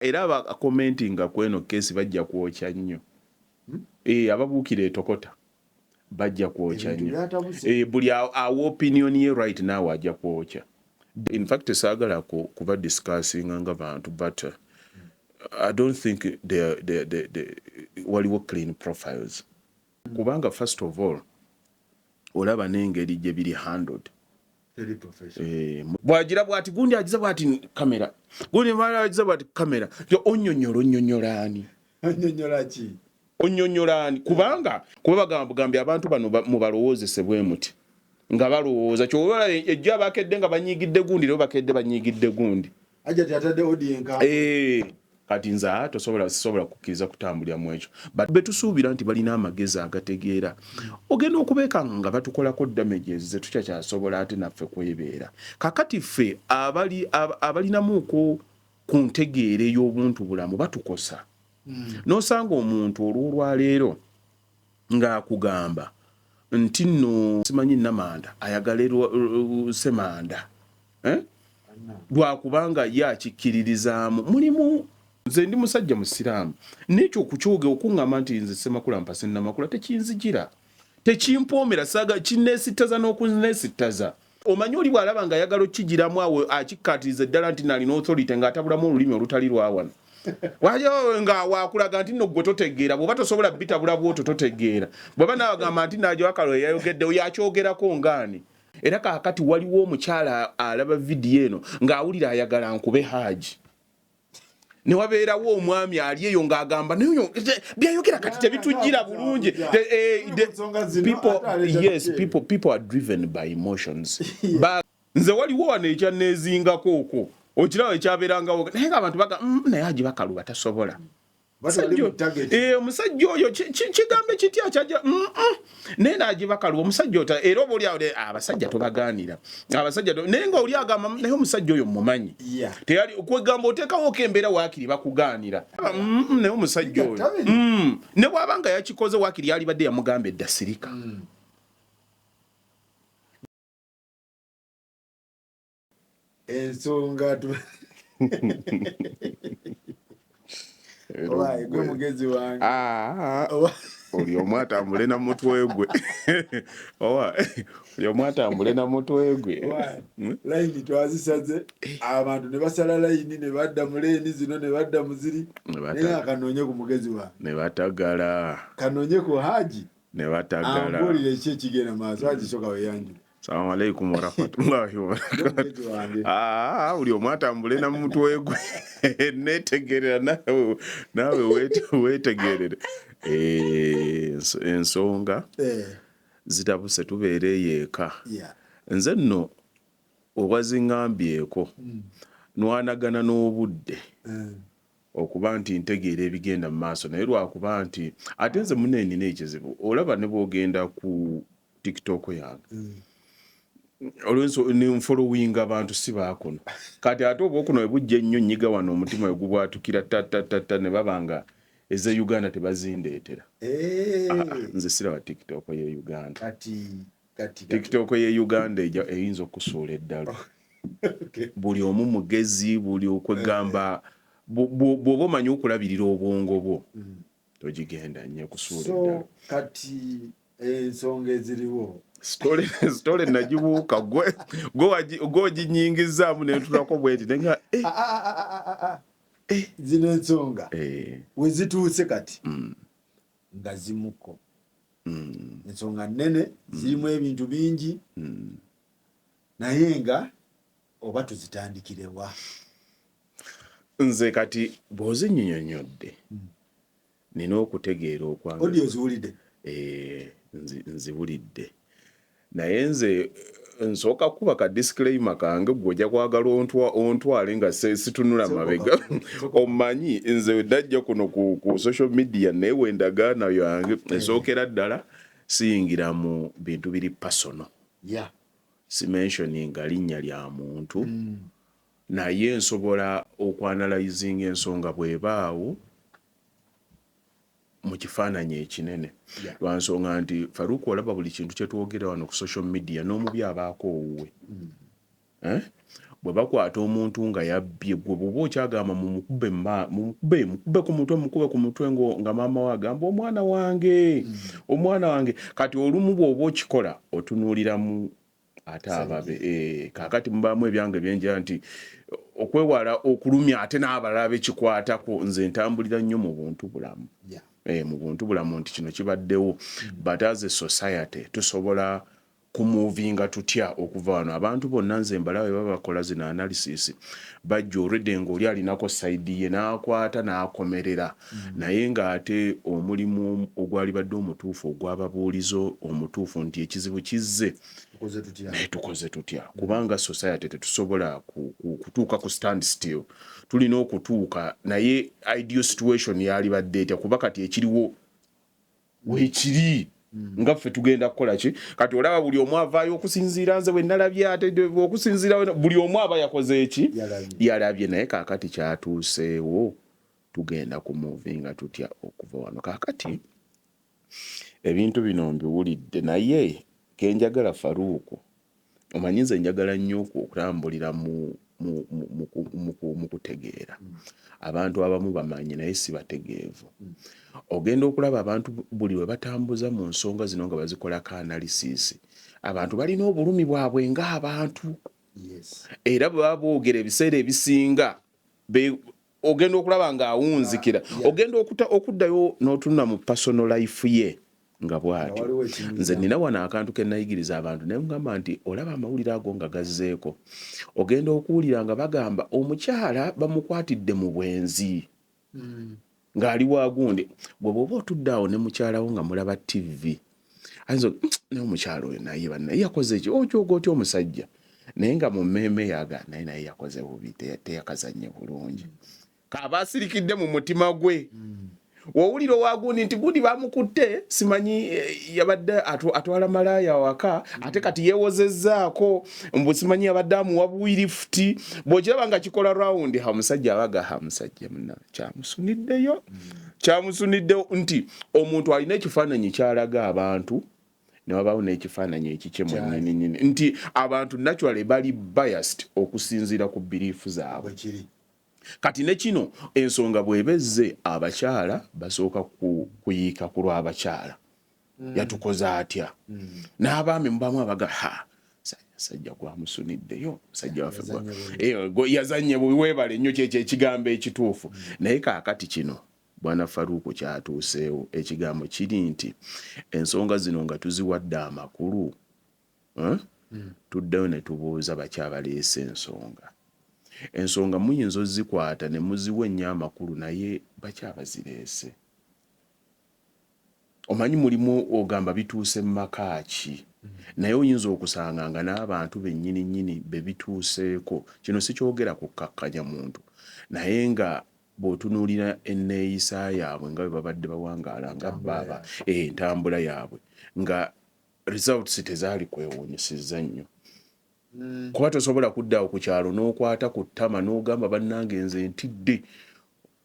Era abakomentinga kweno case bajja kwokya nnyo. Ababuukira etokota bajja kwokya Ebintu nnyo. byatabuse. Buli awa opinion ye right now ajja kwokya. In fact saagala kuba discussinga nga bantu, but I don't think waliwo clean profiles. Kubanga first of all olaba n'engeri gye biri handled. Teri professional. Bwagira bwati gundi agiza bwati kamera, gundi agiza bwati kamera, onnyonnyola onnyonnyola ani? Onnyonnyola ki? Onnyonnyola ani? Kubanga kuba bagamba bugambi abantu bano mubalowoozese bwe muti nga balowooza kyobola ejjo abakedde nga banyiigidde gundi, leero bakedde banyiigidde gundi. Hajjati atadde audio enka. Kati nze tosobola, sisobola kukkiriza kutambulira mu ekyo. But betusuubira nti balina amagezi agategeera, ogenda okubeeka nga batukolako damages ze tukyakyasobola ate naffe kwebeera. Kakati ffe abalinamuuko ku ntegeera ey'obuntu bulamu batukosa. N'osanga omuntu olw'olwaleero ng'akugamba nti nno simanyi Namanda ayagale Semanda, eh? Lwakubanga ye akikkiririzaamu. Mulimu nze ndi musajja musiraamu, nekyo okukyoge okuŋŋamba nti nze Semakula mpase Namakula tekinzijira, tekimpoomera, saaga kinneesittaza n'okunneesittaza. Omanyi oli bw'alaba nga ayagala okukigiramu awo akikkaatiriza eddala nti nalina authority ng'atabulamu olulimi olutali lwa wano. Wayo nga wakulaga nti nno ggwe totegeera, bw'oba tosobola bitabula bw'otyo totegeera. Bw'aba n'agamba nti Najjo Akalo yayogedde, oyo akyogerako ngaani? Era kaakati waliwo omukyala alaba vidiyo eno ng'awulira ayagala nkube Haji. Ne wabeerawo omwami ali eyo ng'agamba naye oyo byayogera kati tebitujjira bulungi. Yes, people are driven by emotions. Nze waliwo wano ekyanneezingako okwo okiraba ekyabeerangawo, naye ng'abantu baga naye Haji Bakaluba tasobola. Omusajja oyo kigambe kitya kyajja naye Haji Bakaluba omusajja ota era oba oli awo abasajja tobagaanira abasajja naye nga oli agamba naye omusajja oyo mumanyi teyali kwegamba oteekawo embeera waakiri bakugaanira naye omusajja oyo ne bw'aba nga yakikoze waakiri yalibadde yamugamba edda sirika. Ensonga owaye gwe mugezi wange. Ah, oli omu atambule na mutwe gwe, owa oli omu atambule na mutwe gwe. Layini twazisaze, abantu ne basala layini ne badda mu leeni zino ne badda mu ziri, naye nga kanoonye ku mugezi wange. Ne batagala. Kanoonye ku Haji. Ne batagala. Ambuulire ki ekigenda maaso. Haji, soka weyanjule. Salamu alaikum warahmatullahi wabarakatu. Ah, buli omu atambule na mutwe gwe, netegerera naawe wetegerere. Ensonga zitabuse, tubeera eyo eka. Nze nno owaziŋŋambyeko nwanagana n'obudde okuba nti ntegeera ebigenda mu maaso, naye lwakuba nti ate nze mune nina ekizibu. Olaba ne bwogenda ku TikTok yange, olwenso nenfollowinga abantu si baakuno. Kati ate oba okuno webujja ennyo nnyiga wano omutima wegubwatukira tatatata ne baba nga eze Uganda tebazindeetera. Ah, ah, nze siraba TikTok ye Uganda. Kati TikTok ye Uganda eyinza okusuula eddalu. Buli omu mugezi, buli okwegamba bw'oba omanyi okulabirira obwongo bwo togigenda nnyo kusuula So eddalu. Kati ensonga eziriwo. Story nagibuuka, gwe oginyingizaamu nentulako bwenti nenga Ah, ah, ah, ah, ah, ah. Zino ensonga we zituuse kati nga zimuko ensonga nnene, zirimu ebintu bingi, naye nga oba tuzitandikirewa? Nze kati bw'ozinnyonnyodde nina okutegeera okwange. Audio ziwulidde? Nziwulidde, naye nze nsooka kuba ka disclaimer kange. Gwe ojja kwagala ontwale nga situnula mabega. Omanyi nze najja kuno ku social media, naye wendagaana yange esookera ddala siyingira mu bintu biri personal. Simentioninga linnya lya muntu, naye nsobola okuanalyzinga ensonga bw'ebaawo mu kifaananyi ekinene. Lwansonga nti Faruku, olaba buli kintu kyetwogera wano ku social media n'omubi abaako owuwe. Eh? Bwe bakwata omuntu nga yabbye, gwe bw'oba okyagamba mumukube, mumukube, mukube ku mutwe, mukube ku mutwe, nga maama we agamba omwana wange, omwana wange. Kati olumu bw'oba okikola otunuuliramu ate ababe. Kaakati mubaamu ebyange byenjira nti okwewala okulumya ate n'abalala bekikwatako, nze ntambulira nnyo mu buntu bulamu. Mu buntu bulamu nti kino kibaddewo, but as a society tusobola kumuvinga tutya okuva wano? Abantu bonna nze mbalabe baba bakola zino analysis, bajja already ng'oli alinako side ye n'akwata n'akomerera. Naye ng'ate omulimu ogwalibadde omutuufu ogw'ababuulizo omutuufu nti ekizibu kizze, Tukoze tutya? Naye tukoze tutya? Kubanga society tetusobola kutuuka ku stand still, tulina okutuuka. Naye ideal situation yalibadde etya? Kuba kati ekiriwo weekiri nga ffe tugenda kukola ki? Kati olaba buli omu avaayo okusinziira nze bwe nalabye, ate okusinziira buli omu aba yakoze eki? Yalabye. Yalabye. Naye kaakati kyatuuseewo, tugenda kumuvinga tutya okuva wano? Kaakati ebintu bino mbiwulidde, naye kenjagala Faruuku, omanyi nze njagala nnyo okutambulira mu kutegeera. Abantu abamu bamanyi naye si bategeevu. Ogenda okulaba abantu buli lwe batambuza mu nsonga zino nga bazikolako analysis, abantu balina obulumi bwabwe ng'abantu. Era bwe baba boogera ebiseera ebisinga ogenda okulaba ng'awunzikira. Ogenda okuddayo n'otunula mu personal life ye nga bw'atyo. Waliwo ekinyiiza. Nze nina wano akantu ke nayigiriza abantu, naye ngamba nti olaba amawulire ago nga gazzeeko, ogenda okuwulira nga bagamba omukyala bamukwatidde mu bwenzi ng'ali wagundi. Gwe bw'oba otudde awo ne mukyalawo nga mulaba TV, ayinza naye omukyala oyo naye bannaye yakoze ki? Okyoga otya omusajja? Naye nga mu mmeeme yaga naye naye yakoze bubi, teyakazannye bulungi, kaaba asirikidde mu mutima gwe. Wowulira owagundi nti gundi bamukutte, simanyi yabadde atwala malaaya waka, ate kati yeewozezzaako mbu simanyi yabadde amuwa bwirifuti. Bw'okiraba nga kikola round, ha omusajja abaga, ha musajja muna kyamusuniddeyo, kyamusuniddeyo nti omuntu alina ekifaananyi kyalaga abantu ne wabaawo n'ekifaananyi ekikye mwennyininyini, nti abantu naturally bali biased okusinziira ku belief zaabwe. Bwekiri. Kati ne kino ensonga bw'eba ezze, abakyala basooka kuyiika ku lw'abakyala, yatukoze atya? N'abaami mubamu abaga ha sajja gwamusuniddeyo musajja waffe Yazannye bubi. Yazannye bubi. Weebale nnyo, kyekyo ekigambo ekituufu. Naye kaakati kino bwana Faruuku kyatuuseewo, ekigambo kiri nti ensonga zino nga tuziwadde amakulu, eh? Tuddeyo ne tubuuza bakyabaleese ensonga. Ensonga muyinza ozikwata ne muziwa ennyo amakulu, naye bakyabazireese? Omanyi mulimu ogamba bituuse mu maka ki, naye oyinza okusanga nga n'abantu bennyini nnyini be bituuseeko. Kino sikyogera kukkakkanya muntu, naye nga bw'otunuulira enneeyisa yaabwe nga bwe babadde bawangaala nga baaba entambula yaabwe nga results tezaali kwewuunyisizza nnyo, kuba tosobola kuddaawo ku kyalo n'okwata ku ttama n'ogamba bannange nze ntidde,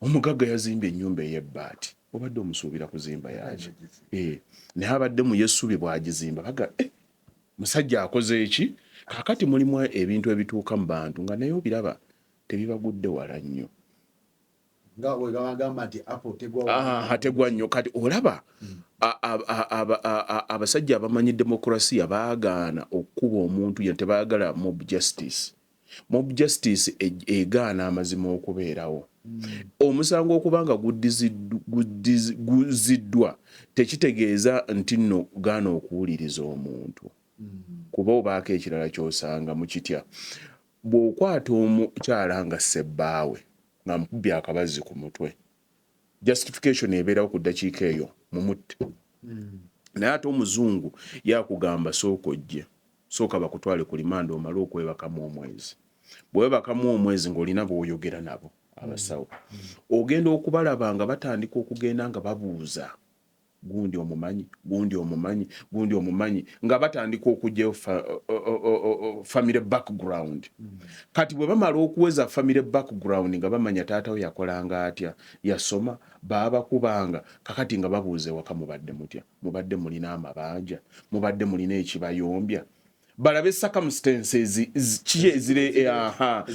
omugagga yazimbye ennyumba ey'ebbaati. Obadde omusuubira kuzimba yaki? Naye abadde mu yessubi bw'agizimba baga musajja akoze eki? Kaakati mulimu ebintu ebituuka mu bantu nga naye obiraba tebibagudde wala nnyo. Nga bwe bagamba nti apple tegwa. Ah, tegwa nnyo. Kati olaba abasajja abamanyi demokurasiya baagaana okukuba omuntu ye, tebaagala mob justice. Mob justice egaana amazima okubeerawo. Omusango okuba nga guziddwa tekitegeeza nti nno gaana okuwuliriza omuntu, kuba obaako ekirala ky'osanga mu kitya. Bw'okwata omukyala nga sebbaawe nga mukubye akabazzi ku mutwe, justification ebeerawo ku ddakiika eyo mumutte. Naye ate omuzungu yakugamba sooka ojje, sooka bakutwale ku limanda omale okwebakamu omwezi. Bwewebakamu omwezi ng'olina bw'oyogera nabo abasawo, ogenda okubalaba nga batandika okugenda nga babuuza gundi omumanyi, gundi omumanyi, gundi omumanyi, nga batandika okugyayo family background. Kati bwe bamala okuweza family background nga bamanya taata we yakolanga atya, yasoma, baabakubanga, kakati nga babuuza ewaka mubadde mutya, mubadde mulina amabanja, mubadde mulina ekibayombya. Balabe circumstances ki ezire. Aha.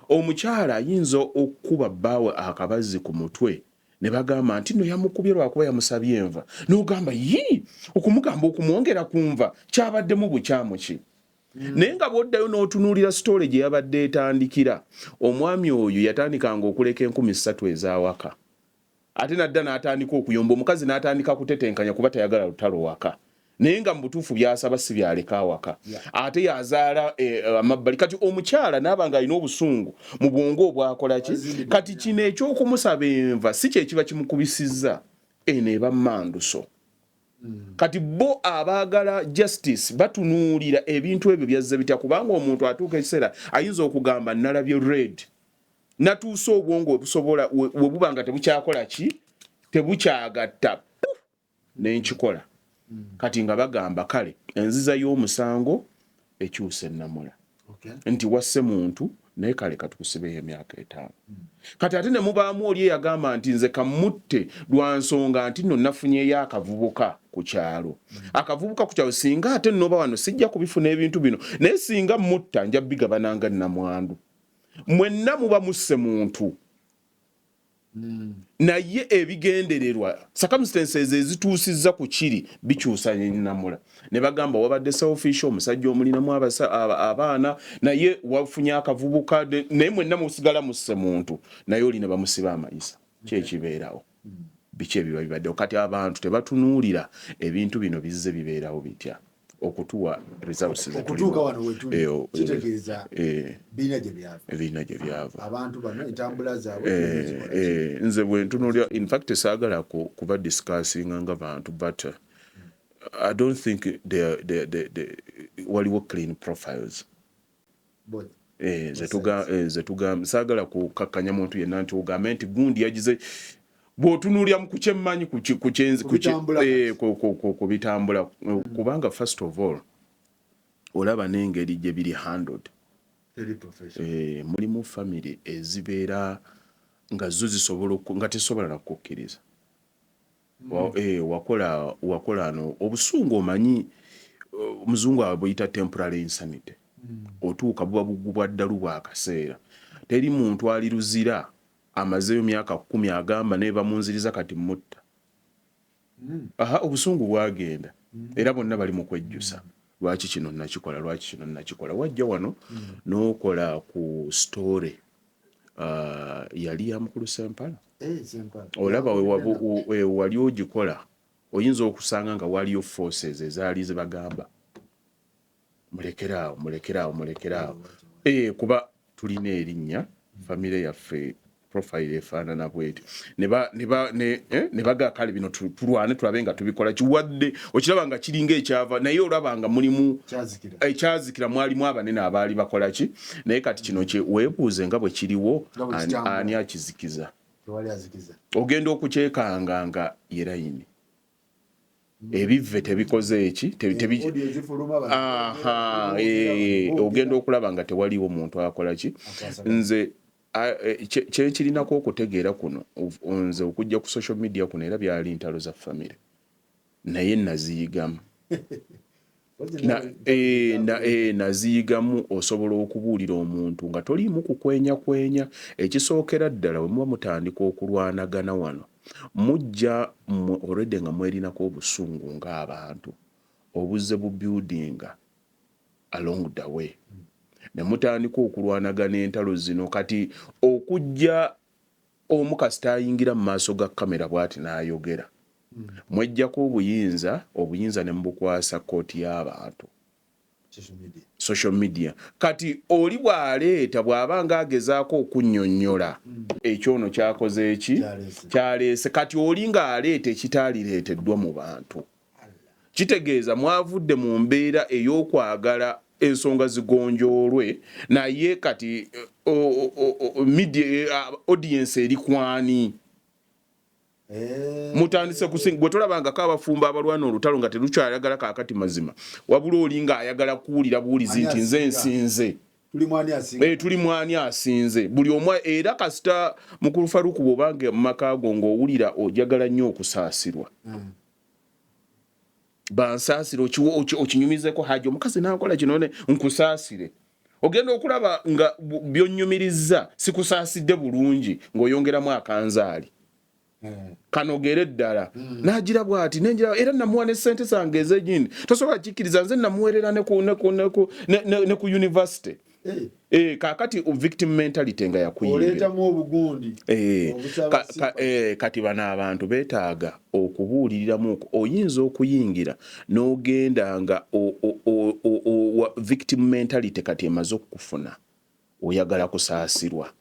Omukyala ayinza okukuba bbaawe akabazzi ku mutwe ne bagamba nti no yamukubye lwakuba yamusabye enva, n'ogamba yi okumugamba okumwongera ku nva kyabaddemu bukyamu ki? Naye nga bw'oddayo n'otunuulira story gye yabadde etandikira, omwami oyo yatandikanga okuleka 3000 ez'awaka, ate nadda n'atandika okuyomba omukazi, n'atandika kutetenkanya kuba tayagala lutalo waka, naye nga mu butuufu byasaba si byaleka awaka. Ate yazaala amabbali. Kati omukyala naaba nga alina obusungu mu bwongo obwakola ki? Kati kino ekyokumusaba enva si kyekiba kimukubisizza, eno eba manduso. Kati bo abaagala justice batunuulira ebintu ebyo byazze bitya, kubanga omuntu atuuka ekiseera ayinza okugamba, "Nalabye red, natuuse obwongo webusobola we buba nga tebukyakola ki, tebukyagatta, nenkikola." Kati nga bagamba kale enziza y'omusango ekyusa ennamula nti wasse muntu, naye kale katukusibeyo emyaka 5. Kati ate ne mubaamu oli eyagamba nti nze kamutte lwa nsonga nti nno nafunyeyo akavubuka ku kyalo, akavubuka ku kyalo, singa ate nnoba wano sijja kubifuna ebintu bino, naye singa mutta nja bigabananga nnamwandu. Mwenna muba musse muntu, naye ebigendererwa, circumstances ezituusizza ku kiri bikyusa ennamula. Ne bagamba wabadde selfish, omusajja omulinamu abaana, naye wafunye akavubuka, naye mwenna musigala musse muntu, naye oli ne bamusiba amayisa. Kyekibeerawo biki ebiba bibaddewo? Kati abantu tebatunuulira ebintu bino bizze bibeerawo bitya okutuwa results ze okutuuka tulimu. Wano wetuli kitegeeza birina gye byava. Ebirina gye byava. Abantu bano entambula zaabwe zikola ki? Nze bwe ntunuulira, in fact saagala kuba discussinga nga bantu, but I don't think waliwo clean profiles. Both. Ze saagala kukakkanya muntu yenna nti ogambe nti gundi yagize. Bw'otunuulira mu kukyemmanyi ku Ku bitambula. Ku bitambula, kubanga first of all olaba n'engeri gye biri handled. Teri profession. Mulimu family ezibeera nga zo zisobola nga tesobola nakukkiriza. Wakola no obusungu, omanyi omuzungu abuyita temporary insanity. Otuuka buba bugubwa ddalu bwakaseera. Teri muntu ali luzira amazeeyo myaka 10 agamba naye bamunziriza kati mutta. Aha, obusungu bwagenda era bonna bali mu kwejjusa, lwaki kino nakikola, lwaki kino nakikola. Wajja wano n'okola ku story yali ya mukulu Sempala. Sempala. Olaba we wali ogikola, oyinza okusanga nga waliyo forces ezaali zibagamba mulekeraawo, mulekeraawo, mulekeraawo, kuba tulina erinnya, famire yaffe profile efaanana bweti, ne bagaa kale bino tulwane tulabe nga tubikola kiwadde. Okiraba nga kiringa ekyava, naye olaba nga mulimu Kyazikira. Ekyazikira mwalimu abanene abaali bakola ki. Naye kati kino kye weebuuze nga bwe kiriwo, Nga bwe kitambula. Ani akizikiza? Tewali azikiza. Ogenda okukyekanga nga ye layini ebivve tebikoze eki Audio ezifuluma Aha, ogenda okulaba nga tewaliwo muntu akola ki. Akwasaganya. Nze kyenkirinako okutegeera kuno, nze okujja ku social media kuno era byali ntalo za famire, naye naziyigamu. Naziyigamu osobola okubuulira omuntu nga toliimu kukwenya kwenya. Ekisookera ddala, bwe muba mutandika okulwanagana wano, mujja mmwe already nga mwerinako obusungu ng'abantu obuzze bu buildinga along the way, ne mutandika okulwanagana entalo zino. Kati okujja omu kasita ayingira mu maaso ga kamera bw'ati n'ayogera, mwejjako obuyinza, obuyinza ne mubukwasa kooti y'abantu, Social media. Social media. Kati oli bw'aleeta, bw'aba nga agezaako okunnyonnyola ekyono kyakoze eki Kyaleese. Kyaleese, kati oli ng'aleeta ekitaalireeteddwa mu bantu, kitegeeza mwavudde mu mbeera ey'okwagala ensonga zigonjoolwe, naye kati media, audience eri kwani? Mutandise kusinga gwe tolabangako abafumbo abalwana olutalo nga terukyayagala kaakati mazima, wabula oli ng'ayagala kuwulira buwulizi Ani nti nze asinga? Nsinze. Tuli mwani asinga. Tuli mwani asinze buli omu. Era kasita mukulu Faruku bw'obanga mu maka go ng'owulira ojagala nnyo okusaasirwa. Bansaasire, okinyumizeko Haji, omukazi nankola kino ne nkusaasire. Ogenda okulaba nga byonnyumirizza sikusaasidde bulungi, ng'oyongeramu akanzaali. Kanogere ddala. N'agira bw'ati nengira era namuwa ne ssente zange ez'egindi, tosobola kikkiriza, nze namuweerera ne ku university. Kaakati victim mentality nga yakuyingira. Oleetamu obugundi. Obusaba sympathy. Kati bano abantu beetaaga okubuuliriramu. Oyinza okuyingira n'ogenda nga victim mentality kati emaze okukufuna, oyagala kusaasirwa.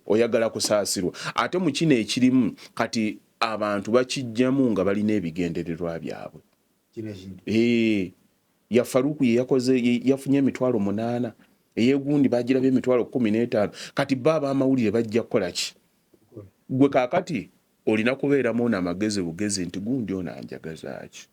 Oyagala kusaasirwa, ate mu kino ekirimu kati abantu bakijjamu nga balina ebigendererwa byabwe. Kino ekintu. Ya Faruku ye yakoze, yafunye 800,000, eyegundi bagirabye 15,000. Kati ba abamawulire bajja kukola ki? Gwe kaakati olina kubeeramu ono amagezi bugezi nti gundi ono anjagazaaki,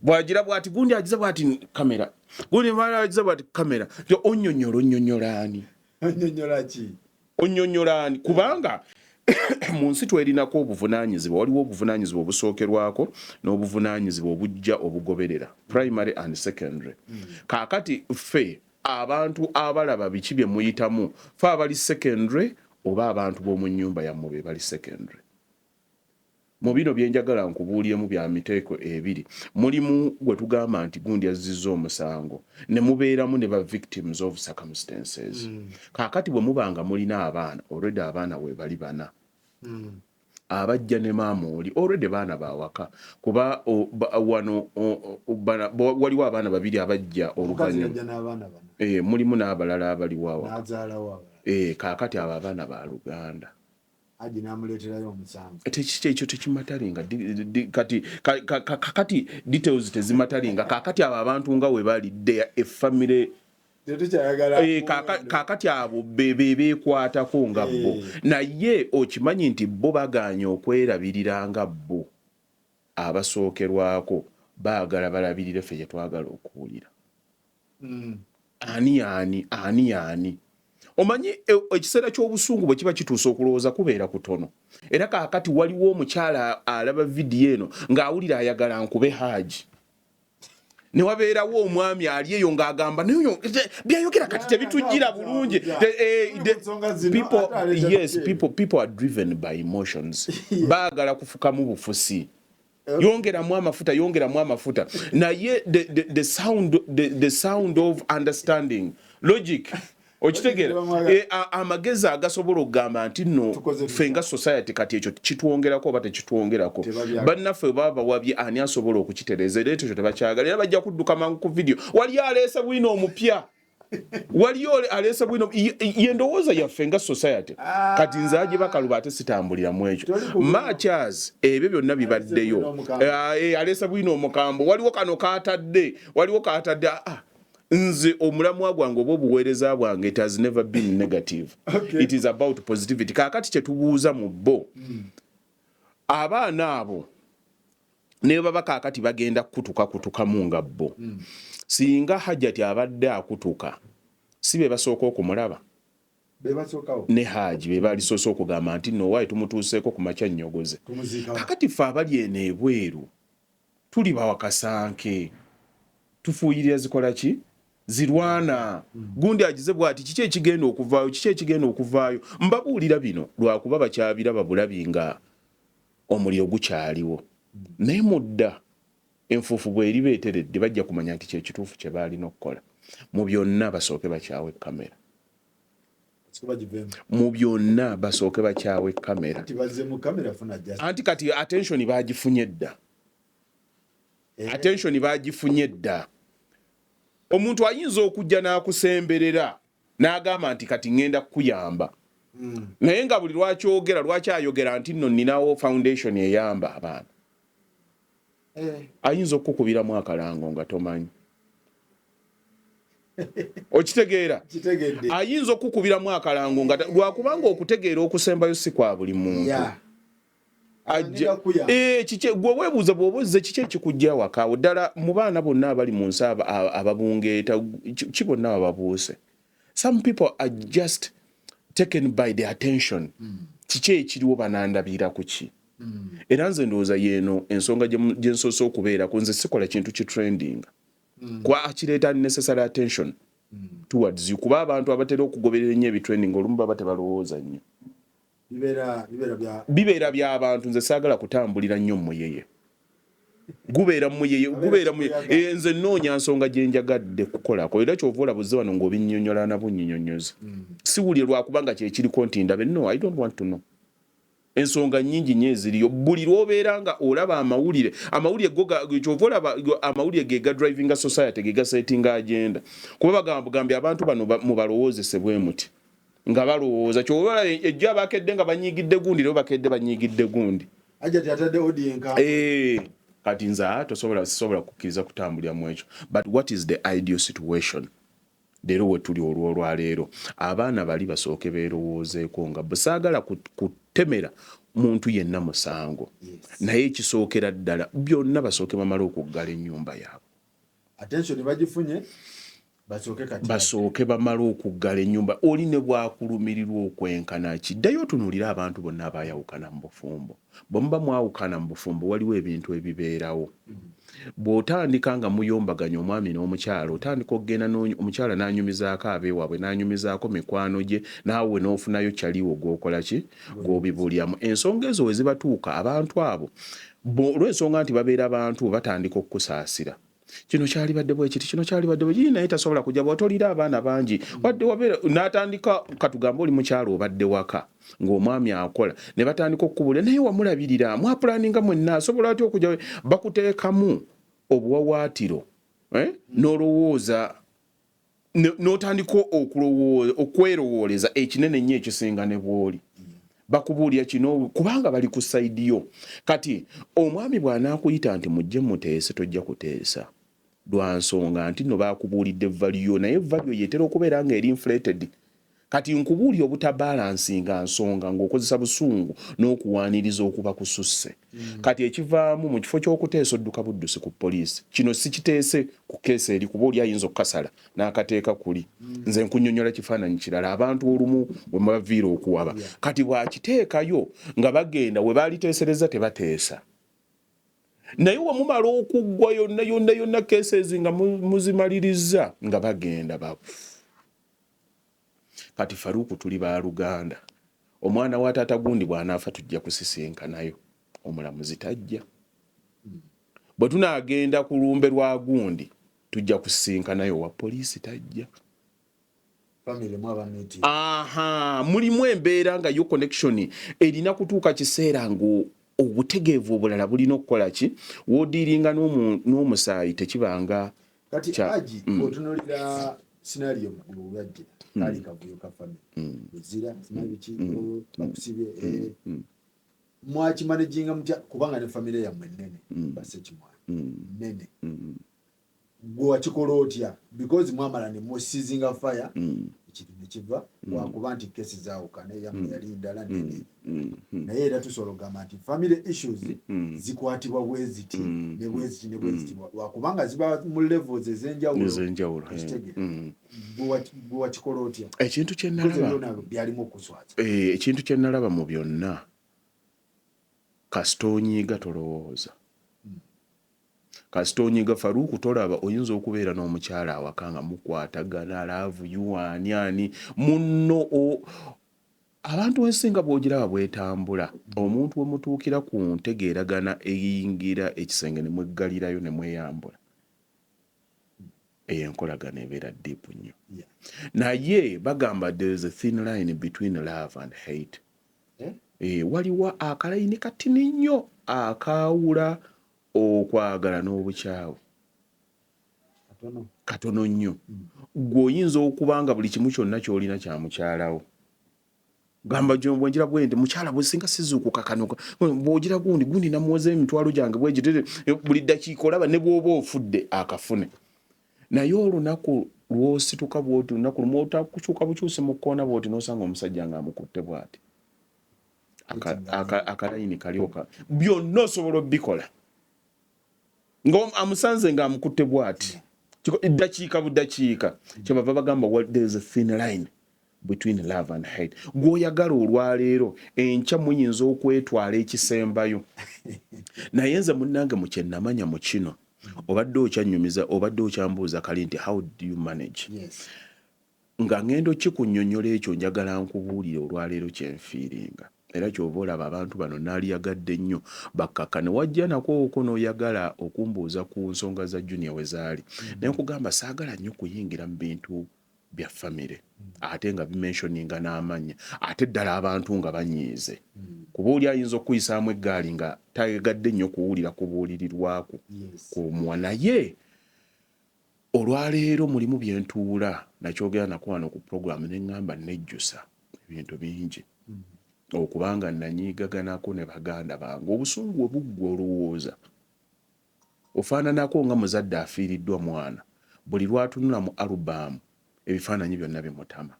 bwagira bwati, gundi agize bwati kamera, gundi agize bwati kamera, nti onyonyola, onyonyola ani? Onyonyola ki? Onyonyola ani? Kubanga mu nsi twerinako obuvunaanyizibwa. Waliwo obuvunaanyizibwa obusookerwako n'obuvunaanyizibwa obujja obugoberera, primary and secondary. Kaakati ffe abantu abalaba biki bye muyitamu, fe abali secondary oba abantu b'omu nnyumba yammwe be bali secondary. Mu bino byenjagala nkubuuliremu bya miteeko ebiri. Mulimu gwe tugamba nti gundi azzizza omusango, ne mubeeramu ne ba victims of circumstances. Kaakati bwe muba nga mulina abaana already, abaana we bali bana, abajja ne maama oli already baana bawaka, kuba wano waliwo abaana babiri abajja Omukazi oluvannyuma. Yajja n'abaana bana. Mulimu n'abalala abaliwo awaka. N'azaalawo abalala. Kaakati abo abaana ba luganda. Haji n'amuleeterayo omusanvu. Ekyo tekimatteringa. Kati kakati details tezimatteringa. Kakati abo abantu nga we bali, they are a family. Tetukyayagala. Kaakati abo be beekwatako nga bo. Naye okimanyi nti bo bagaanye okwerabirira nga bo abasookerwako, baagala balabirire ffe gye twagala okuwulira. Ani ani ani ani? Omanyi ekiseera ky'obusungu bwe kiba kituuse, okulowooza kubeera kutono. Era kaakati waliwo omukyala alaba vidiyo eno ng'awulira ayagala nkube Haaji, ne wabeerawo omwami ali eyo ng'agamba naye oyo byayogera kati tebitujjira bulungi. Ensonga zino, ate aleeta biki? People are driven by emotions. Baagala kufukamu bufusi, yongeramu amafuta, yongeramu amafuta. Naye the sound of understanding, logic, okitegeera? Amagezi agasobola okugamba nti nno Tukoze ffe nga society kati ekyo kitwongerako oba tekitwongerako. Tebabyagala. Bannaffe baba bawabye, ani asobola okukitereeza? Era ekyo tebakyagala, era bajja kudduka mangu ku vidiyo. Waliyo aleese bwino omupya, waliyo aleese bwino. Ye ndowooza yaffe nga society. Kati nze aje bakaluba ate sitambulira mu ekyo. Toli ku bwino. Machas ebyo byonna bibaddeyo. Bwino omukambo. Aleese bwino omukambo, waliwo kano katadde, waliwo katadde. Nze omulamwa gwange oba obuweereza bwange, it has never been negative. It is about positivity. Kaakati kyetubuuza mu bo abaana abo, ne baba kaakati bagenda kukutuka kutukamu nga bo, singa Hajati abadde akutuka, si be basooka okumulaba? Be basookawo. Ne Haji be balisoose okugamba nti no waayi tumutuuseeko ku makya nnyogoze. Tumuziikawo. Kakati ffe abali eno ebweru tuli bawakasanke, tufuuyirira zikola ki, zirwana. Gundi agize bwati, kiki ekigenda okuvaayo? Kiki ekigenda okuvaayo? Mbabuulira bino lwakuba bakyabiraba bulabi nga omuliro gukyaliwo, naye mudda enfuufu bw'eriba eteredde bajja kumanya nti kyekituufu kye baalina okukola. Mu byonna basooke bakyawe kamera. Sikuba giveemu. Mu byonna basooke bakyawe kamera. Anti bazze mu kamera funa just. Anti kati attention bagifunye dda. Attention bagifunye dda. Omuntu ayinza okujja n'akusemberera n'agamba nti kati ŋŋenda kukuyamba, naye nga buli lwakyogera, lwaki ayogera nti nno nninawo foundation eyamba abaana, ayinza okukukubiramu akalango nga tomanyi. Okitegeera? Kitegedde. Ayinza okukubiramu akalango nga lwakubanga okutegeera okusembayo si kwa buli muntu. Ajja Agenda kukuyamba. Kiki gwe weebuuza bw'oba ozze, kiki ekikujja awakaawo ddala mu baana bonna abali mu nsi ababungeeta ki bonna bababuuse? Some people are just taken by the attention. Kiki ekiriwo? Banandabira ku ki? Era nze ndowooza yeeno ensonga gye nsoose okubeerako. Nze sikola kintu kitrendinga kuba kireeta unnecessary attention towards you, kuba abantu abatera okugoberera ennyo ebitrending olumu baba tebalowooza nnyo. Bibeera bya Bibeera by'abantu. Nze saagala kutambulira nnyo muyeye, gubeera muyeye, gubeera muyeye. Nze nnoonya nsonga gye njagadde kukolako, era kyova olaba ozze wano ng'obinnyonnyola na bunnyonnyozi. Siwulire lwakubanga kyekiriko nti ndabe. No, I don't want to know. Ensonga nnyingi nnyo eziriyo. Buli lw'obeera nga olaba amawulire, amawulire go kyova olaba amawulire ge gadrivinga society, ge gasettinga agenda, kuba bagamba bugambye abantu bano mubalowoozese bwe muti nga balowooza. Kyova olaba ejjo abakedde nga banyiigidde gundi, leero bakedde banyiigidde gundi. Ajja atadde audio enka. Kati nze tosobola, sisobola kukkiriza kutambulira mu ekyo. But what is the ideal situation leero we tuli olw'olwaleero? Abaana bali basooke beerowoozeeko, nga bwe saagala kutemera muntu yenna musango, naye ekisookera ddala byonna basooke bamale okuggala ennyumba yaabwe. Attention bagifunye, basooke kati. Basooke bamale okuggala ennyumba. Oli ne bwakulumirirwa okwenkana ki, ddayo otunuulire abantu bonna abaayawukana mu bufumbo. Bwe muba mwawukana mu bufumbo, waliwo ebintu ebibeerawo. Bw'otandika nga muyombaganya omwami n'omukyala, otandika okugenda omukyala n'anyumizaako abeewaabwe, n'anyumizaako mikwano gye, naawe n'ofunayo kyaliwo gw'okola ki, gw'obibuuliramu. Ensonga ezo we zibatuuka abantu abo, olw'ensonga nti babeera bantu, batandika okukusaasira. Kino kyalibadde bwe kiti, kino kyalibadde bwe kiti, naye tasobola kujja bw'otolira abaana bangi wadde wabeera n'atandika. Katugambe oli mukyalo, obadde waka ng'omwami akola, ne batandika okukubulira, naye wamulabirira, mwapulaninga mwenna, asobola atya okujja? Bakuteekamu obuwawaatiro, eh? N'olowooza n'otandika okulowooza, okwerowooleza ekinene ennyo ekisinga ne bw'oli. Bakubuulira kino kubanga bali ku side yo. Kati omwami bw'anaakuyita nti mujje muteese, tojja kuteesa lwa nsonga nti nno bakubuulidde value, naye value yetera okubeera nga eri inflated. Kati nkubuulira obutabalansinga nsonga ng'okozesa busungu n'okuwaaniriza okuba kususse. Kati ekivaamu, mu kifo ky'okuteesa, odduka buddusi ku poliisi. Kino sikiteese ku case eri, kuba oli ayinza okukasala n'akateeka kuli. Nze nkunnyonnyola kifaananyi kirala abantu olumu we baviira okuwaba. Kati bw'akiteekayo nga bagenda we baaliteesereza, tebateesa, naye we mumala okuggwa yonna yonna yonna cases nga muzimalirizza, nga bagenda bafu. Kati Faruku, tuli baluganda, omwana wa taata gundi bw'anaafa tujja kusisinkanayo, omulamuzi tajja. Bwe tunaagenda ku lumbe lwa gundi tujja kusisinkanayo, wa poliisi tajja. Family mwaba meeting. Aha, mulimu embeera nga yo connection erina kutuuka kiseera nga obutegeevu obulala bulina okukola ki, woodiiringa n'omusaayi tekibanga. Kati aji otunulira scenario olwajjira kaali kavuyo ka family, ezira simanyi biki, bakusibye, mwakimanaginga mutya? Kubanga ne family yammwe ennene, basekimwana nnene. Gwe wakikola otya? Because mwamala ne musizinga fire, ekintu ne kiva wakuba nti case zaawukana, eyammwe yali ndala nene, naye era tusobola okugamba nti family issues zikwatibwa bwe ziti ne bwe ziti ne bwe ziti, lwakubanga ziba mu levels ez'enjawulo. Ez'enjawulo. Okitegeera? Gwe wakikola otya? Ekintu kye Because nalaba byonna byalimu okuswaza. Ekintu kye nalaba mu byonna, kasita onyiiga tolowooza, kasita onyiiga, Faruku, tolaba. Oyinza okubeera n'omukyala awaka nga mukwatagana, love you, ani ani munno, abantu ensinga bw'ogiraba bwetambula, omuntu we mutuukira ku ntegeeragana eyingira ekisenge ne mweggalirayo ne mweyambula, eyo enkolagana ebeera deep nnyo. Naye bagamba there is a thin line between love and hate. Eh? Waliwo akalayini katini nnyo akaawula okwagala n'obukyawu. Katono. Katono nnyo. Gwe oyinza okuba nga buli kimu kyonna ky'olina kya mukyalawo, gamba bwenjira bwe nti mukyala bwe singa sizuukuka kano, bw'ogira gundi gundi namuwoza emitwalo gyange bwegiti, buli ddakiika olaba ne bw'oba ofudde akafune. Naye olunaku lw'osituka bw'oti, olunaku lumu otakukyuka bukyusi mu kkoona bw'oti n'osanga omusajja ng'amukutte bw'ati. Akalayini kalioka byonna osobola obikola nga amusanze ng'amukutte bw'ati, ddakiika budakiika. Kyebava bagamba there is a thin line. Between love and hate, gw'oyagala olwaleero, enkya muyinza okwetwala ekisembayo. Naye nze munnange, mu kye namanya mu kino, obadde okyanyumiza, obadde okyambuuza kali nti, "How do you manage?" Yes. Nga ngenda okikunnyonnyola ekyo, njagala nkubuulire olwaleero kyenfiiringa. Era kyova olaba abantu bano naaliyagadde nnyo bakkakka ne wajja nako okwo n'oyagala okumbuuza ku nsonga za Junior we zaali, naye nkugamba saagala nnyo kuyingira mu bintu bya famire, ate nga bimentioninga n'amannya, ate ddala abantu nga banyiize, kuba oli ayinza okuyisaamu eggaali nga tayagadde nnyo kuwulira kubuulirirwaku kumuwa. Naye olwaleero mulimu byentuula nakyogera nako wano ku program, ne ŋŋamba nejjusa ebintu bingi okubanga nanyiigaganako ne baganda bange. Obusungu bwe buggwa, olowooza ofaananako nga muzadde afiiriddwa mwana, buli lwatunula mu album ebifaananyi byonna bimutama.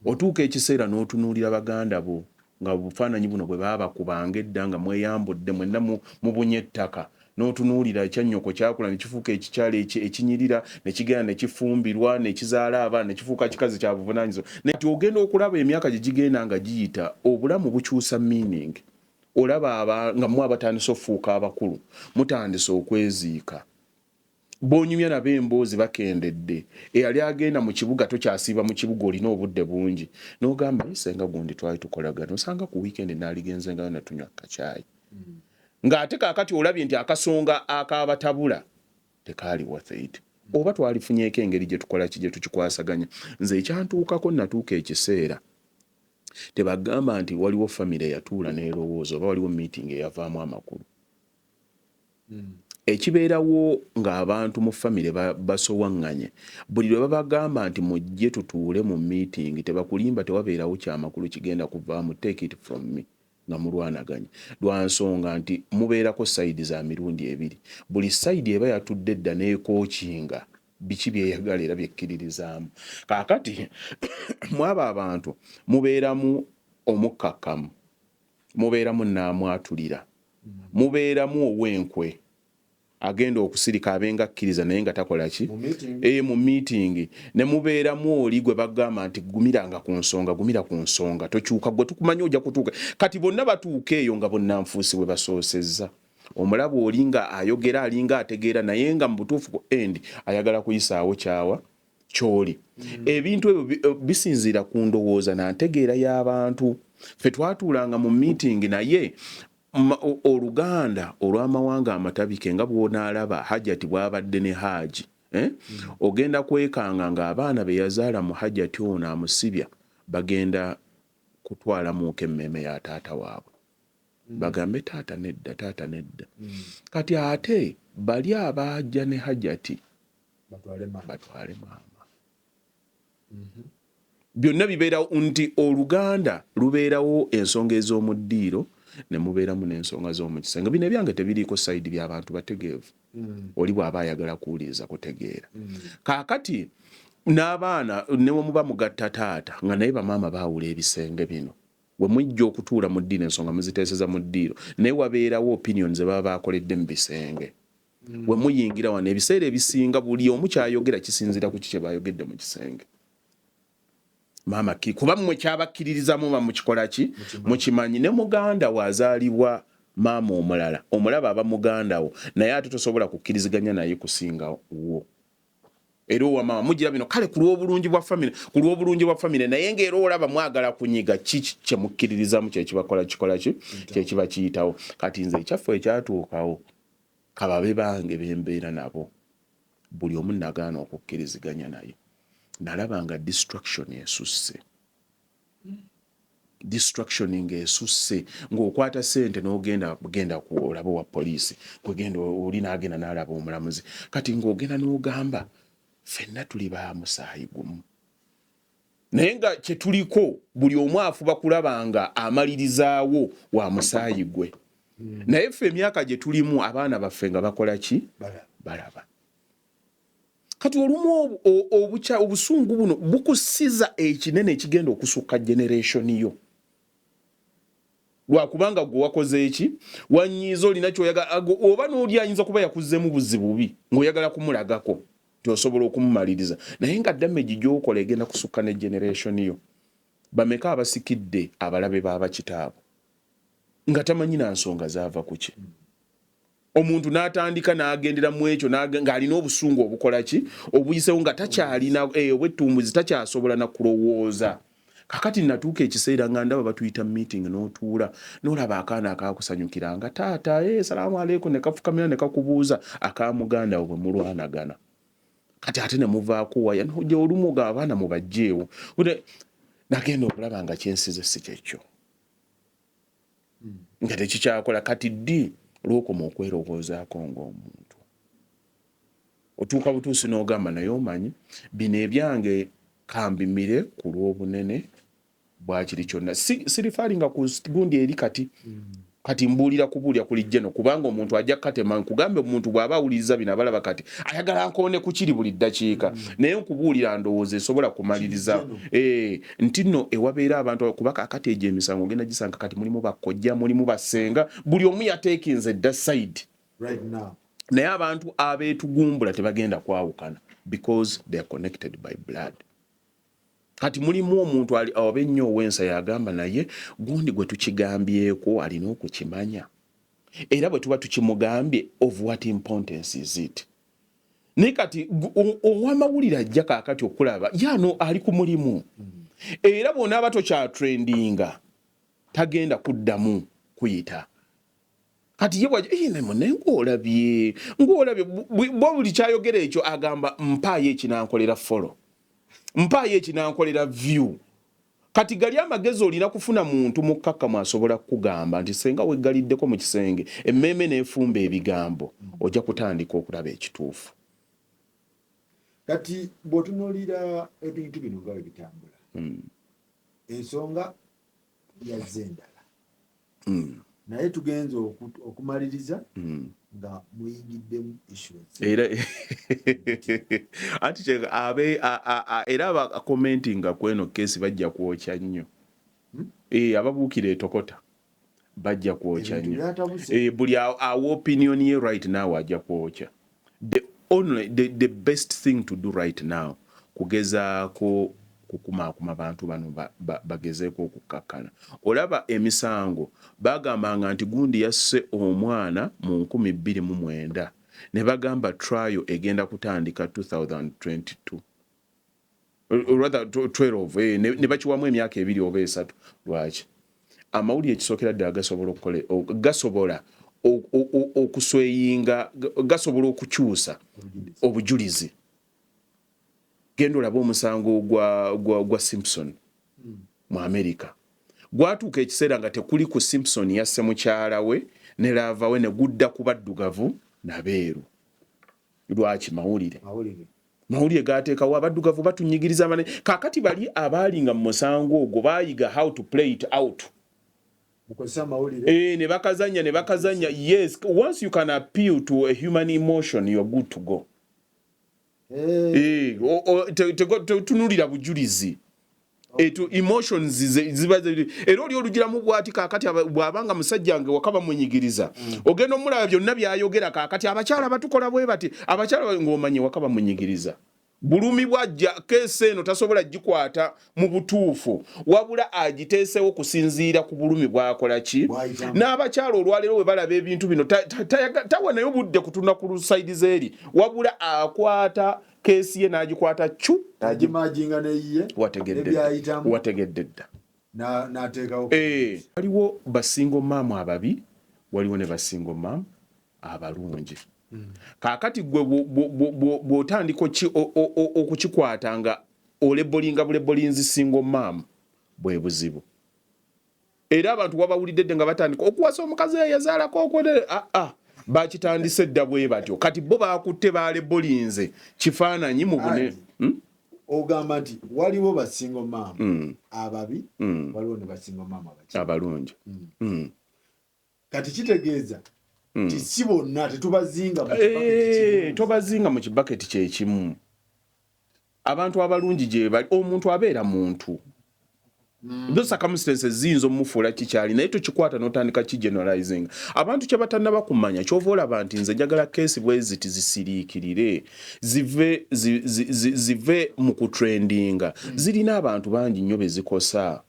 Otuuka ekiseera n'otunuulira baganda bo nga obufaananyi buno bwe baabakubanga edda nga mweyambudde mwenna mubunye ettaka, n'otunuulira ekyannyoko kyakula ne kifuuka ekikyalo ekinyirira, ne kigenda ne kifumbirwa, ne kizaala abaana, ne kifuuka kikazi kya buvunaanyizibwa. Naye ogenda okulaba emyaka gye gigenda nga giyita, obulamu bukyusa meaning. Olaba nga mmwe abatandise okufuuka abakulu mutandise okweziika, b'onyumya nabo emboozi bakendedde. Eyali agenda mu kibuga tokyasiiba mu kibuga, olina obudde bungi, n'ogamba, "Ye senga gundi twali tukolagana, osanga ku weekend naaligenzengayo netunywa kacaayi." Ng'ate kaakati olabye nti akasonga akabatabula tekaali worth it, oba twalifunyeeko engeri gye tukola ki gye tukikwasaganya. Nze ekyantuukako, natuuka ekiseera tebagamba nti waliwo famire eyatuula n'erowooza oba waliwo meeting eyavaamu amakulu. Ekibeerawo ng'abantu mu famire basowaŋŋanye, buli lwe babagamba nti mujje tutuule mu meeting, tebakulimba, tewabeerawo kyamakulu kigenda kuvaamu. Take it from me, nga mulwanaganye lwa nsonga nti mubeerako side za mirundi ebiri. Buli side eba yatudde edda n'ekookinga biki byeyagala era byekkiririzaamu. Kaakati mwabo abantu mubeeramu omukkakkamu, mubeeramu naamwatulira, mubeeramu ow'enkwe agenda okusirika abenga akkiriza naye nga takola ki. Mu meeting. E, mu meeting ne mubeeramu oli gwe bagamba nti gumiranga ku nsonga, gumira ku nsonga, tokyuka, gwe tukumanyi ojja kutuuka. Kati bonna batuuka eyo nga bonnanfuusi bwe basoosezza. Omulaba oli nga ayogera alinga ategeera, naye nga mu butuufu ku end ayagala kuyisaawo kyawa kyoli. Ebintu ebyo bisinziira ku ndowooza nantegeera y'abantu. Ffe twatuulanga mu meeting, naye oluganda olw'amawanga amatabike, nga bw'onaalaba Hajati bw'abadde ne Haaji, eh? Ogenda kwekanga ng'abaana be yazaala mu Hajati ono amusibya bagenda kutwalamuuko emmeeme ya taata waabwe, bagambe, "Taata nedda, taata nedda." Kati ate bali abaajja ne Hajati batwale maama. Batwale maama. Byonna bibeerawo nti oluganda lubeerawo ensonga ez'omu ddiiro ne mubeeramu n'ensonga z'omu kisenge. Bino ebyange tebiriiko side by'abantu bategeevu. Oli bw'aba ayagala kuwuliriza kutegeera. Kaakati n'abaana ne we muba mugatta taata nga naye bamaama baawula ebisenge bino, we mujja okutuula mu ddiiro ensonga muziteeseza mu ddiiro, naye wabeerawo opinion ze baba bakoledde mu bisenge. We muyingira wano, ebiseera ebisinga buli omu kyayogera kisinziira ku ki kye bayogedde mu kisenge. Maama ki kuba mmwe kyabakkiririzamu ba mukikola ki mukimanyi. Ne muganda we azaalibwa maama omulala, omulaba aba muganda wo, naye ate tosobola kukkiriziganya naye kusinga wo era owa maama. Mugira bino kale ku lw'obulungi bwa famire, ku lw'obulungi bwa famire, naye ng'era olaba mwagala kunyiga ki kyemukkiririzamu kyekibakola kikola ki kyekiba kiyitawo. Kati nze ekyaffe ekyatuukawo, kababe bange bembeera nabo, buli omu nagaana okukkiriziganya naye. Nalaba nga destruction esusse, destruction ng'esusse, ng'okwata ssente n'ogenda genda ku olaba wa poliisi, kwegenda oli n'agenda n'alaba omulamuzi. Kati ng'ogenda n'ogamba ffenna tuli ba musaayi gumu, naye nga kyetuliko buli omu afuba kulaba nga amalirizaawo wa musaayi gwe. Naye ffe emyaka gye tulimu, abaana baffe nga bakola ki? Balaba. Balaba. Kati olumu obusungu buno bukusiza ekinene ekigenda okusukka generation yo, lwakubanga gwe wakoze eki wanyiiza, olina kyoyagala, oba n'oli ayinza kuba yakuzzemu buzibu bubi ng'oyagala kumulagako nti Nti osobola okumumaliriza, naye nga damage gy'okola egenda kusukka ne generation yo. Bameka abasikidde abalabe b'abakitaabwe nga tamanyi na nsonga zaava kuki? Omuntu n'atandika n'agendera mu ekyo ng'alina obusungu obukola ki, obuyisewo, nga takyalina obwettumbuzi, takyasobola na kulowooza. Kakati natuuka ekiseera nga ndaba batuyita meeting, n'otuula n'olaba akaana akakusanyukira nga taata, "Salaamu aleikum," ne kafukamira ne kakubuuza aka muganda wo bwe mulwanagana. Kati ate ne muvaako waya nojja olumu ga abaana mubajjeewo. Nagenda okulaba nga kyensize si kyekyo, nga tekikyakola. Kati ddi lwokoma okwerowoozaako ng'omuntu? Otuuka butuusi n'ogamba, naye omanyi bino ebyange kambimire ku lw'obunene bwakiri kyonna. Sirifaalinga ku gundi eri. Kati kati mbuulira kubuulira kuli jeno, kubanga omuntu ajja kukatema. Nkugambe, omuntu bw'aba awuliriza bino abalaba kati ayagala nkoone ku kiri buli ddakiika, naye nkubuulira ndowooza esobola kumaliriza nti nno ewabeera abantu, kuba kakati egyo emisango ogenda gisanga kati mulimu bakojja, mulimu basenga, buli omu yateekinze dda side. Right now. Naye abantu abeetugumbula tebagenda kwawukana because they are connected by blood. Kati mulimu omuntu oba ennyo ow'ensa yagamba, naye gundi gwe tukigambyeko alina okukimanya, era bwe tuba tukimugambye, of what importance is it? Naye kati ow'amawulire ajja kaakati okulaba yaano ali ku mulimu, era bw'onaaba tokyatrendinga tagenda kuddamu kuyita. Kati ye bwaja, "Eh, naye ng'olabye bwo." Buli kyayogera ekyo agamba, mpaayo ekinankolera follow, mpaayo ekinankolera view. Kati gali amagezi olina kufuna muntu mukkakkamu asobola kukugamba nti senga weggaliddeko mu kisenge, emmeeme n'efumba ebigambo, ojja kutandika okulaba ekituufu. Kati bw'otunuulira ebintu bino nga bwe bitambula, ensonga yazze endala, naye tugenza okumaliriza nga muyingiddemu issues. Era anti abe era abakomentinga kweno case bajja kwokya nnyo. Ababuukira etokota bajja kwokya Ebintu nnyo. byatabuse. Buli awa opinion ye right now ajja kwokya. The best thing to do right now kugezaako kukumaakuma bantu bano bagezeeko okukkakkana. Olaba emisango bagambanga nti gundi yasse omwana mu 2009, ne bagamba trial egenda kutandika 2022, or rather 12, ne bakiwamu emyaka 2 oba 3. Lwaki? Amawulire ekisookera ddala gasobola okukola, gasobola okusweyinga, gasobola okukyusa obujulizi. Genda olabe omusango gwa Simpson mu America. Gwatuuka ekiseera nga tekuli ku Simpson yasse mukyala we ne lover we, ne gudda ku baddugavu nabeeru. Lwaki? Mawulire. Mawulire. Mawulire gateekawo abaddugavu batunyigiriza abane. Kaakati bali abaalinga mu musango ogwo baayiga how to play it out. Mukozesa amawulire. Ne bakazanya, ne bakazanya. Yes, once you can appeal to a human emotion, you are good to go. Tunulira bujulizi. Etu emotions ziba era oli olugiramu bwati. Kaakati bw'abanga musajja nge waka bamunyigiriza, ogenda omulaba byonna byayogera. Kaakati abakyala batukola bwe bati, abakyala ng'omanye waka bamunyigiriza, bulumi bwajja case eno tasobola gikwata mu butuufu, wabula agiteesewo kusinziira ku bulumi bwakola ki. Bw'ayitamu. N'abakyala olwaleero bwe balaba ebintu bino, tawa naye budde kutunda ku lusayidi zeeri, wabula akwata case ye n'agikwata cu. Agimajinga neyiye. Wategedde dda. Nebyayitamu. Wategedde dda. N'ateekawo. Waliwo ba single mum ababi, waliwo ne ba single mum abalungi. Kaakati gwe bw'otandika okukikwata nga olebolinga bulebolinzi single mum, bwe buzibu. Era abantu wabawulidde dde nga batandika okuwasa omukazi eyazaalako okwodere. Aa, bakitandise dda bwe batyo. Kati bo bakutte balebolinze kifaananyi mu bune. Anti, ogamba nti waliwo ba single mum ababi, waliwo ne ba single mum abaki abalungi. Kati kitegeeza nti si bonna, tetubazinga mu kibaketi kimu. Tobazinga mu kibaketi kyekimu. Abantu abalungi gye bali. Omuntu abeera muntu. Those circumstances ziyinza omumufuula kikyali, naye tokikwata n'otandika kigeneralizing. Abantu kye batannaba kumanya, kyova olaba nti nze njagala case bwe ziti zisiriikirire, zive, zi, zi, zi, zive mu kutrendinga. Zirina abantu bangi nnyo be zikosa.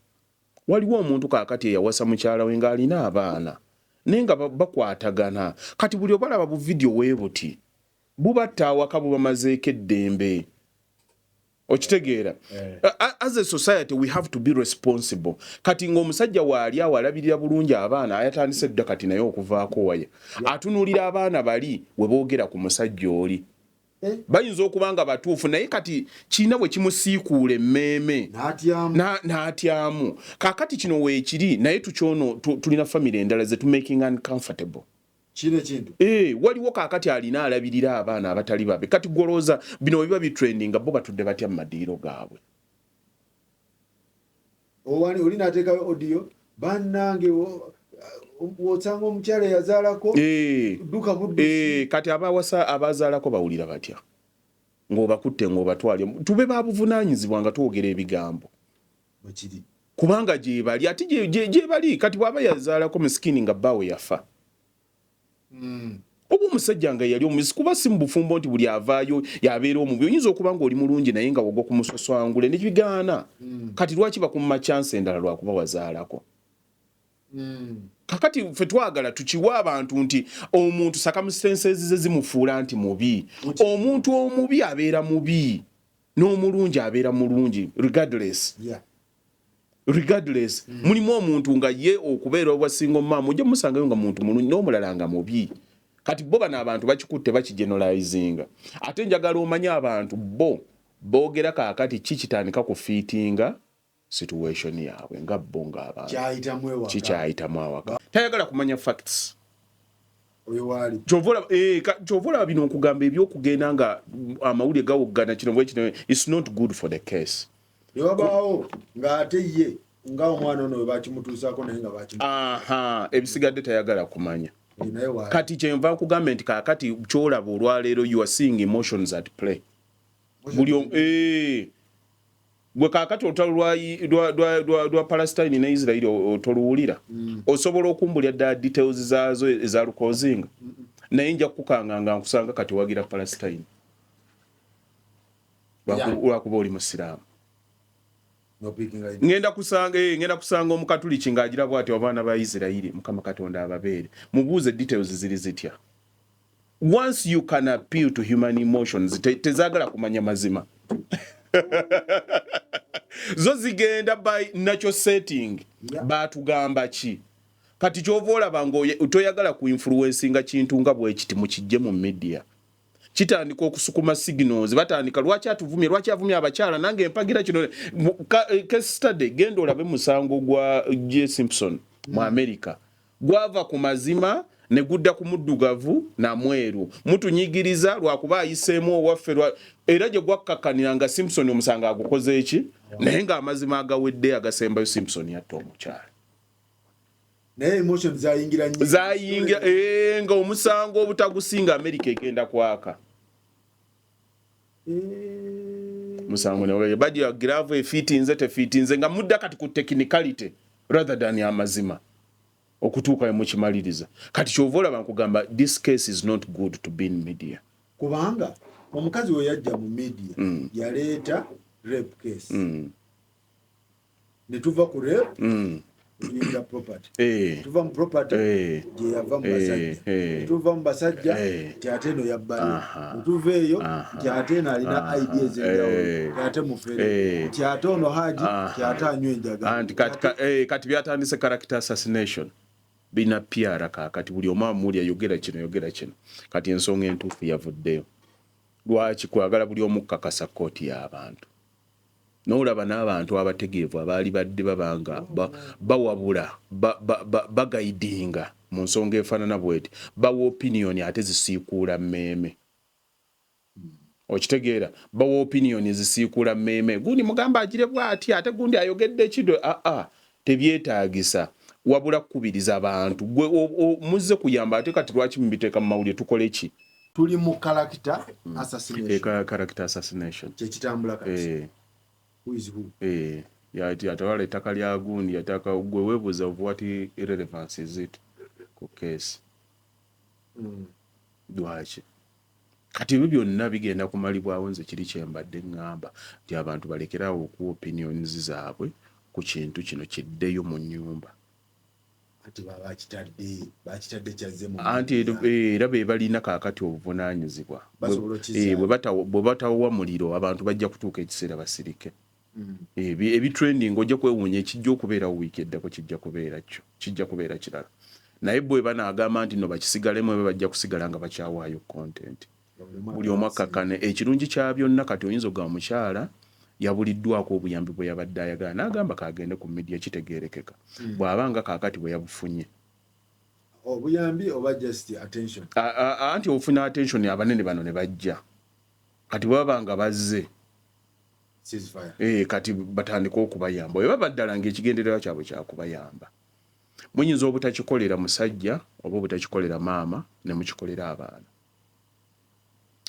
Waliwo omuntu kaakati eyawasa mukyala we ng'alina abaana, naye nga bakwatagana. Kati buli obalaba bu video we buti, bubatta awaka, bubamazeeko eddembe. Okitegeera? As a society we have to be responsible. Kati ng'omusajja waali awo alabirira bulungi abaana, ayatandise dda kati naye okuvaako waya, atunuulira abaana bali we boogera ku musajja oli. Bayinza okuba nga batuufu, naye kati kirina bwe kimusiikuula emmeeme. N'atyamu. N'atyamu. Kaakati kino weekiri, naye tukyono tulina famire endala ze tumaking uncomfortable. Kino ekintu. Waliwo kaakati alina alabirira abaana abatali babe. Kati golooza bino bwe biba bitrendinga, bo batudde batya mu madiiro gaabwe? Owani oli n'ateekayo audio, bannange, wosanga omukyala eyazaalako, dduka buddusi. Kati abawasa abazaalako bawulira batya ng'obakutte ng'obatwale? Tube babuvunaanyizibwa nga twogera ebigambo. Bwekiri. Kubanga gyebali, ate gyebali. Kati bw'aba yazaalako misikini nga bbaawe yafa, oba omusajja nga yali omumisi, kuba si mu bufumbo nti buli avaayo yabeera omubi. Oyinza okuba ng'oli mulungi naye nga wogwa ku musoswangule ne bigaana. Kati lwaki bakumma chance endala lwakuba wazaalako? Kakati ffe twagala tukiwe abantu nti omuntu circumstances ze zimufuula nti mubi. Omuntu omubi abeera mubi n'omulungi abeera mulungi regardless. Regardless. Mulimu omuntu nga ye okubeera obwa single mom, ojja musangayo nga muntu mulungi n'omulala nga mubi. Kati bo bano abantu bakikutte bakigeneralizinga. Ate njagala omanye abantu bo boogera kaakati ki kitandika kufiitinga situation yaabwe nga bo ng'abantu. Kyayitamu ewaka. Kikyayitamu awaka, tayagala kumanya facts. Oyo waali. Kyova olaba bino nkugamba ebyokugenda nga amawulire gawoggana kino bwe kino, it's not good for the case. Ne wabaawo ng'ate ye nga omwana ono we bakimutuusaako naye nga bakimu Aha, ebisigadde tayagala kumanya. Naye waali. Kati kyenva nkugambe nti kaakati kyolaba olwaleero, you are seeing emotions at play. Buli gwe kaakati olutalo lwa Palestine ne Israel toluwulira. Osobola okumbulya ddala details zaazo ezalukozinga, naye nja kukukanga nga nkusanga kati wagira Palestine lwakuba oli musiraamu. N'opickinga. Ngenda kusanga omukatuliki ng'agira bw'ati, abaana ba Isirayiri, Mukama Katonda ababeere. Mubuuze details ziri zitya. Once you can appeal to human emotions, tezaagala kumanya mazima, zo zigenda by natural setting. Batugamba ki? Kati kyova olaba nga toyagala ku influencinga kintu nga bwekiti mukijje mu media, kitandika okusukuma signals. Batandika, lwaki atuvumye? Lwaki avumye abakyala? Nange empagira kino. Case study, genda olabe musango gwa J Simpson mu America. Gwava ku mazima ne gudda ku muddugavu namweru, mutunyigiriza lwakuba ayiseemu owaffe era gye gwakkakkanira nga Simpson omusango agukoze eki, naye ng'amazima agawedde agasembayo, Simpson yatta omukyala. Naye emotion zayingira nnyo. Zayingira, nga omusango obutagusinga America egenda kwaka. Musango ne bajja glove efiitinze tefiitinze, nga mudda kati ku technicality rather than amazima okutuuka mukimaliriza. Kati kyova olaba nkugamba this case is not good to be in media. Kubanga omukazi we yajja mu media, yaleeta rape case. Ne tuva ku rape, tuyingira property. Tuva mu property, gye yava mu basajja. Ne tuva mu basajja, nti ate eno yabbayo. Ne tuva eyo, nti ate eno alina ID ez'enjawulo, nti ate mufere, nti ate ono haji, nti ate anywa enjaga. Anti kati byatandise character assassination, birina PR. Kaakati buli omu amuwulira, yogera kino, yogera kino. Kati ensonga entuufu yavuddeyo. Lwaki kwagala buli omu kukakasa kooti y'abantu? N'olaba n'abantu abategeevu abaali badde babanga bawabula, bagaidinga mu nsonga efaanana bweti, bawa opinion ate zisiikuula mmeeme. Okitegeera? Bawa opinion ezisiikuula mmeeme. Gundi mugamba agire bw'ati, ate gundi ayogedde kido. Aa, tebyetaagisa wabula kukubiriza bantu. Gwe muzze kuyamba, ate kati lwaki mubiteeka mu mawulire? Tukole ki? Tuli mu character assassination. Character assassination. Kyekitambula kati. Who is who? Yatwala ettaka lya gundi, yataka. Gwe weebuuza, of what relevance is it ku case? Lwaki kati ebyo byonna bigenda kumalibwawo? Nze kiri kyembadde ŋŋamba nti abantu balekerawo okuwa opinions zaabwe ku kintu kino, kiddeyo mu nnyumba. Anti baba bakitadde kyazze mu Anti era be balina kaakati obuvunaanyizibwa. Basobola Eh, bwe batawa muliro, abantu bajja kutuuka ekiseera basirike. Ebitrending ojja kwewuunya ekijja okubeerawo wiiki eddako, kijja kubeera kyo, kijja kubeera kirala. Naye bwe banaagamba nti no bakisigalemu, ebe bajja kusigala nga bakyawaayo content, buli omu akkakkane. Ekirungi kya byonna, kati oyinza okugamba mukyala yabuliddwako obuyambi bwe yabadde ayagala, n'agamba kagende ku media kitegeerekeka. Bw'aba nga kaakati bwe yabufunye. Obuyambi oba just attention? Anti ofuna attention, abanene bano ne bajja. Kati bwe baba nga bazze, Ceasefire. Kati batandike okubayamba. Bwe baba ddala ng'ekigendererwa kyabwe kyakubayamba, muyinza obutakikolera musajja oba obutakikolera maama, ne mukikolera abaana.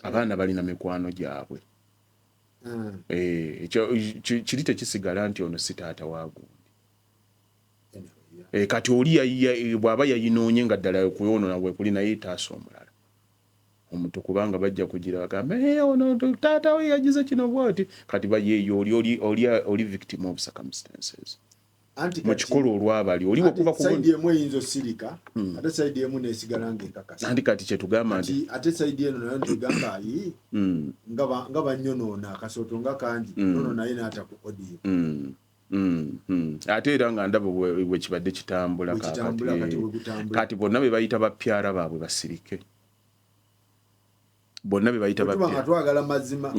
Abaana balina mikwano gyabwe. Ekyo kiri tekisigala nti ono si taata wa gundi. Anyway, yeah. Kati oli bw'aba yayinoonye nga ddala okuyonoona wekuli, naye taasa omulala omuto, kubanga bajja kugira bagambe, "Eh, ono taata we yagize kino bwoti." Kati bayeeyo oli victim of circumstances. Anti mu kikolo olwabali oli wekuba ku side emu eyinza osirika, ate side emu nesigala ng'ekakasa. Anti kati kyetugamba nti Ate side eno nayo ntegamba ayi nga banyonoona akasooto nga kangi, nono naye n'ata ku audio. Ate era nga ndaba bwe kibadde kitambula. Bwe kitambula kati, kakati bwe gutambula. Kati bonna be bayita bapyara baabwe basirike, bonna be bayita Bwe tuba nga bapyara. twagala mazima,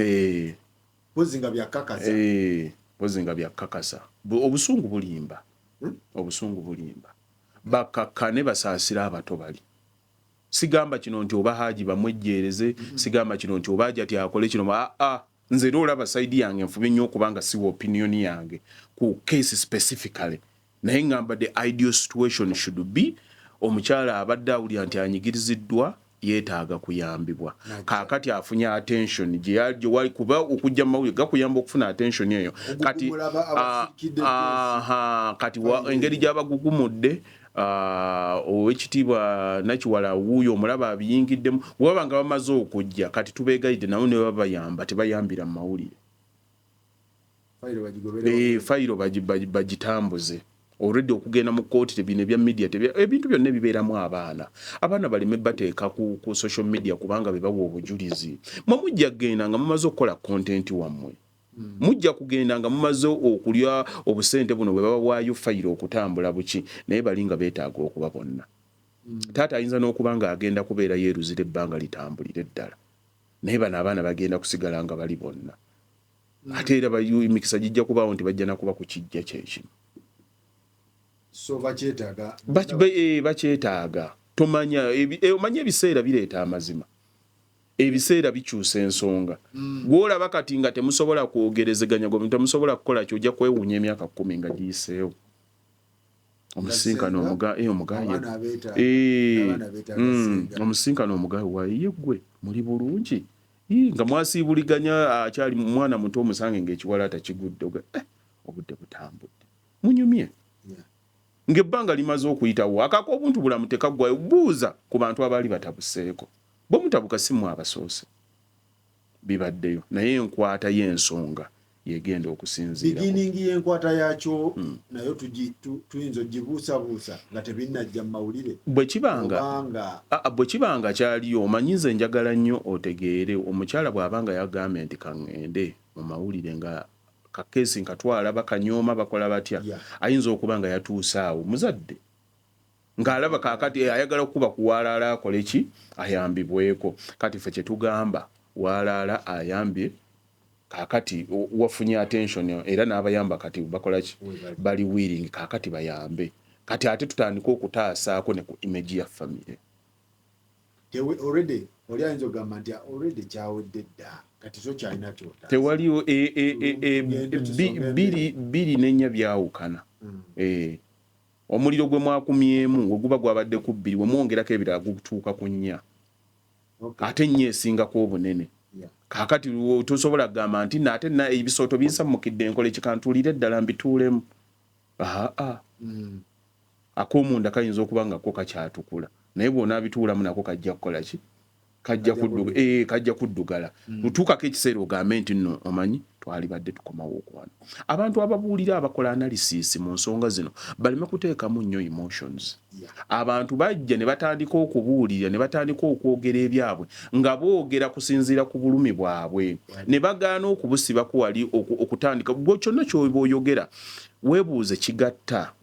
mpozi nga byakakasa. Mpozi nga byakakasa. Obusungu bulimba. Obusungu bulimba. Bakakkane, basaasire abato bali. Sigamba kino nti oba Haji bamwejjeereze, sigamba kino nti oba Hajati akole kino. Aa, nze era olaba side yange nfube nnyo okuba nga siwa opinion yange ku case specifically, naye ngamba the ideal situation should be omukyala abadde awulira nti anyigiriziddwa, yeetaaga kuyambibwa. Kaakati afunye attention gye wali, kuba okujja mu mawulire gakuyamba okufuna attention eyo. Kati Okugugumula abasirikidde. Aha, kati engeri gy'abagugumudde, owekitiibwa Nakiwala wuuyo omulaba abiyingiddemu. Bwebaba nga bamaze okujja, kati tubeegayidde nabo ne babayamba, tebayambira mu mawulire. Fayiro bagigobere. Fayiro bagitambuze. Already okugenda mu kooti, tebino ebya media, ebintu byonna ebibeeramu abaana, abaana baleme bateeka ku social media, kubanga be bawa obujulizi. Mwe mujja kugenda nga mumaze okukola content wammwe, mujja kugenda nga mumaze okulya obusente buno bwe babawaayo fayiro okutambula buki, naye bali nga beetaaga okuba bonna. Taata ayinza n'okuba nga agenda kubeera yeeruzira ebbanga litambulire ddala, naye bano abaana bagenda kusigala nga bali bonna. Ate era emikisa gijja kubaawo nti bajja nakuba ku kijja kyekimu. So bakyetaaga. Bakyetaaga. Tomanya omanya ebiseera bireeta amazima, ebiseera bikyusa ensonga. Gwolaba kati nga temusobola kwogerezeganya, gwe temusobola kukola ki, ojja kwewuunya emyaka 10 nga giyiseewo omusinkano omugaye. Abaana abeetaaga. Abaana beetaaga senga. Omusinkano omugaye waye gwe muli bulungi. Ii, nga mwasiibuliganya akyali mwana muto, omusange ng'ekiwalaata kigudde, obudde butambudde, munyumye ng'ebbanga limaze okuyitawo. Akako obuntu bulamu tekaggwayo. Buuza ku bantu abaali batabuseeko. Bwe mutabuka, si mmwe abasoose, bibaddeyo, naye enkwata y'ensonga yegenda okusinziira Beginning y'enkwata yakyo nayo tuyinza ogibuusabuusa nga tebinnajja mu mawulire. Bwe kibanga Obanga Aa, bwe kibanga kyaliyo, omanyi nze njagala nnyo otegeere, omukyala bw'abanga yagambye nti kaŋŋende mu mawulire nga kakeesi nkatwala, bakanyooma, bakola batya, ayinza okuba nga yatuuse awo muzadde ng'alaba kaakati ayagala kukuba kuwaalaala akole ki, ayambibweko. Kati ffe kyetugamba, waalaala ayambye, kaakati wafunye attention era n'abayamba, kati bakola ki? Webali. Bali willing, kaakati bayambe. Kati ate tutandike okutaasaako ne ku image ya famire. Already oli ayinza okugamba nti already kyawedde dda, kati tokyalina kyotaasa. Tewaliwo Tugende tusonge. 2 ne 4 byawukana. Omuliro gwe mwakumyemu we guba gwabadde ku bbiri, we mwongerako ebirala gutuuka ku nnya. Ate ennya esingako obunene. Kaakati tosobola kugamba nti naate ebisooto binsammukidde, enkola ekikantuulire ddala mbituulemu. Aa, ak'omunda kayinza okuba nga ko kakyatukula, naye bw'onaabituulamu nako kajja kukola ki? Kajja kuddugala. Lutuukako ekiseera ogambe nti nno omanyi twalibadde tukomawo okuwano. Abantu ababuulira, abakola analysis mu nsonga zino, baleme kuteekamu nnyo emotions. Abantu bajja ne batandika okubuulira ne batandika okwogera ebyabwe nga boogera kusinziira ku bulumi bwabwe, ne bagaana okubusibako wali okutandika. Gwe kyonna ky'oba oyogera, weebuuze, kigatta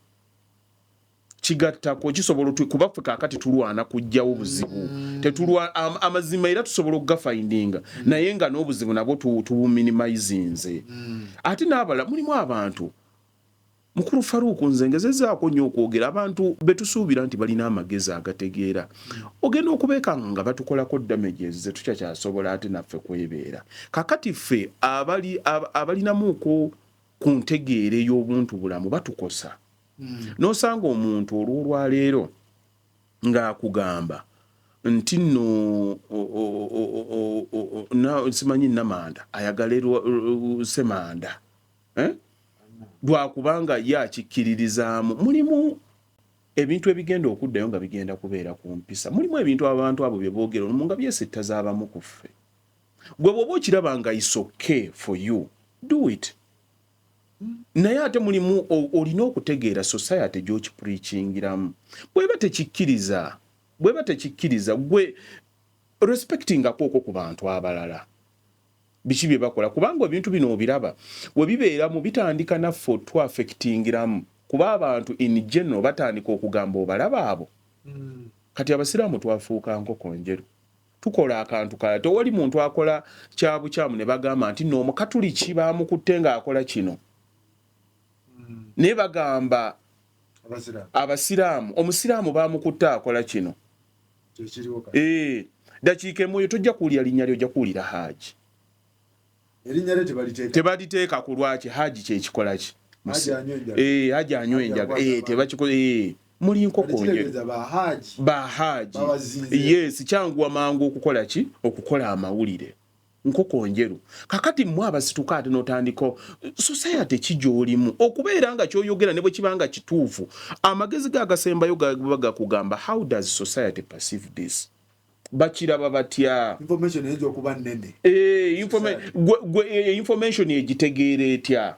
kigattako kisobola kuba ffe kaakati tulwana kuggyawo buzibu, tetulwa amazima era tusobola okugafindinga, naye nga n'obuzibu nabwo tubuminimizinze. Ate n'abalala, mulimu abantu, mukulu Faruuku, nze ngezezzaako nnyo okwogera, abantu betusuubira nti balina amagezi agategeera, ogenda okubeeka nga batukolako damages ze tukyakyasobola ate naffe kwebeera. Kakati ffe abalinamuuko ku ntegeera ey'obuntu bulamu batukosa, n'osanga omuntu olw'olwaleero ng'akugamba nti nno simanyi Namanda ayagale Semanda, eh? Lwakubanga ye akikkiririzaamu. Mulimu ebintu ebigenda okuddayo nga bigenda kubeera ku mpisa. Mulimu ebintu abantu abo bye boogera olumu nga byesittaza abamu ku ffe. Gwe bw'oba okiraba nga is okay for you, do it, naye ate mulimu olina okutegeera society gy'okipreachingiramu. Bweba tekikkiriza, gwe respectingako okwo ku bantu abalala biki bye bakola, kubanga ebintu bino obiraba we bibeeramu bitandika naffe otwaffectingiramu, kuba abantu in general batandika okugamba, obalaba abo. Kati abasiraamu twafuuka nkoko njeru, tukola akantu kala, tewali muntu akola kyabukyamu ne bagamba nti no omukatuliki bamukutte ng'akola kino, naye bagamba abasiraamu, omusiraamu bamukutte akola kino. Dakiika emwoyo tojja kuwulira linnya lyo, ojja kuwulira Haaji. Tebaliteeka ku lwaki Haaji kyekikola ki? Haji anywa enjaga, tebakikola. Muli nkoko njeru, bahaji. Yes, kyanguwa mangu okukola ki? Okukola amawulire. Nkoko njeru. Kakati mmwe abasituka ate n'otandika society ki gy'olimu okubeera nga kyoyogera ne bwe kiba nga kituufu, amagezi ge agasembayo gaba gakugamba, how does society perceive this? Bakiraba batya? Information egitegeera etya?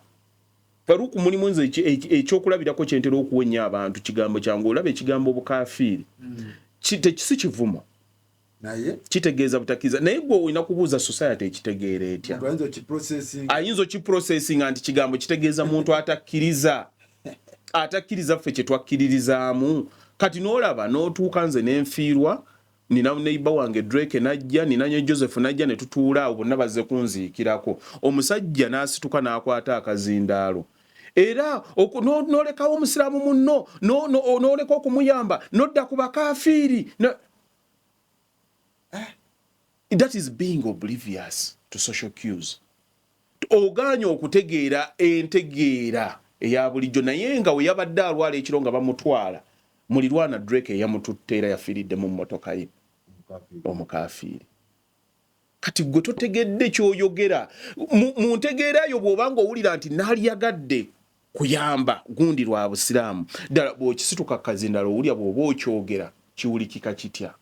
Faruku, mulimu nze ekyokulabirako kyentera okuwa ennyo abantu, kigambo kyange. Olaba ekigambo obukafiiri, tekisi kivumo, kitegeeza butakkiriza, naye gwe olina kubuuza society ekitegeera etya? Ayinza okiprocessinga nti kigambo kitegeeza muntu atakkiriza, atakkiriza ffe kyetwakkiririzaamu. Kati n'olaba n'otuuka, nze nenfiirwa, nina neighbor wange Drake najja, nina nye Joseph najja, ne tutuula awo, bonna bazze kunziikirako. Omusajja n'asituka n'akwata akazindaalo era n'olekawo omusiraamu munno, n'oleka okumuyamba, n'odda ku bakafiiri. That is being oblivious to social cues. Ogaanye okutegeera entegeera eya bulijjo. Naye nga we yabadde alwala ekiro nga bamutwala, mulirwana Drake eyamututte era yafiiridde mu mmotoka ye, omukafiiri. Kati gwe totegedde kyoyogera. Mu ntegeera yo, bw'oba nga owulira nti naalyagadde kuyamba gundi lwa busiraamu ddala, bw'okisituka kazindala, owulira bw'oba okyogera kiwulikika kitya?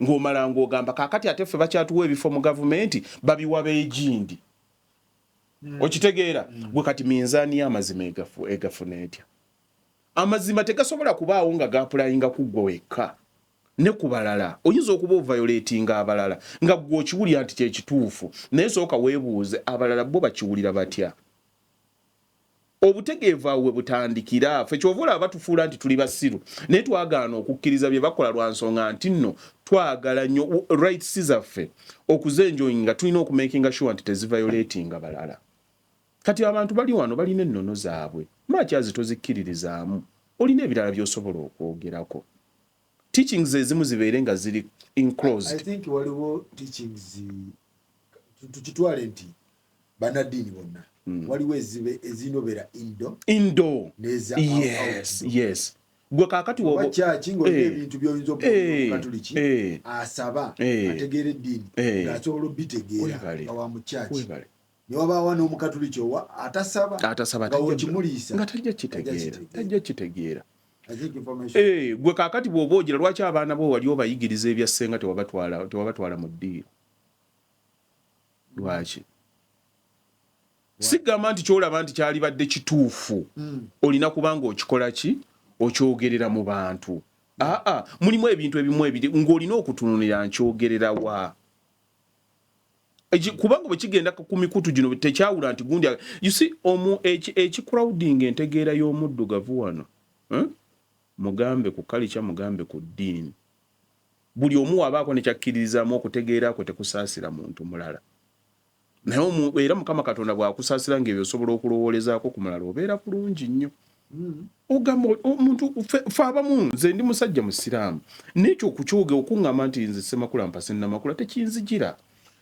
Ng'omala ng'ogamba kaakati ate ffe bakyatuwa ebifo mu gavumenti, babiwa beegindi. Okitegeera? Gwe kati minzaani y'amazima egafuna etya? Amazima tegasobola kubaawo nga gaapplyinga ku ggwe wekka ne ku balala. Oyinza okuba oviolatinga abalala nga ggwe okiwulira nti kyekituufu, naye sooka weebuuze, abalala bo bakiwulira batya? Obutegeevu awo we butandikira. Ffe kyova olaba batufuula nti tuli basiru, naye twagaana okukkiriza bye bakola lwa nsonga nti nno twagala nnyo rights zaffe okuzenjoyinga, tulina okumakinga sure nti teziviolatinga balala. Kati abantu bali wano balina ennono zaabwe, makyazi tozikkiririzaamu, olina ebirala by'osobola okwogerako. Teachings ezimu zibeere nga ziri enclosed. I think waliwo teachings, tukitwale nti bannaddiini bonna, waliwo ezibe ezirina obeera indoor indoor neza Yes. Gwe kaakati Oba kyaki ng'olina ebintu by'oyinza okubuulira Omukatuliki asaba ategeera eddiini ng'asobola obitegeera nga wa mu kyaki. Ne wabaawo n'Omukatuliki owa atasaba atasaba nga w'okimuliisa nga tajja kitegeera, tajja kitegeera. I think information. Gwe kaakati bw'oba ogira, lwaki abaana bo wali obayigiriza ebya ssenga, tewabatwala mu ddiiro? Lwaki? Sigamba nti kyolaba nti kyalibadde kituufu olina kubanga okikola ki, okyogerera mu bantu. Aa, mulimu ebintu ebimu ebiri ng'olina okutunulira nkyogerera wa. Kubanga bwe kigenda ku mikutu gino tekyawula nti gundi. You see, omu ekicrowding entegeera y'omuddugavu wano, eh? Mugambe ku culture, mugambe ku ddiini, buli omu wabaako nekyakkiririzaamu, okutegeera kwe tekusaasira muntu mulala. Naye era Mukama Katonda bw'akusaasira ng'ebyo osobola okulowoolezaako ku mulala, obeera bulungi nnyo. Ogamba omuntu fe abamu, nze ndi musajja musiraamu, nekyo okukyoge okuŋŋamba nti nze Semakula mpase Namakula tekinzijira,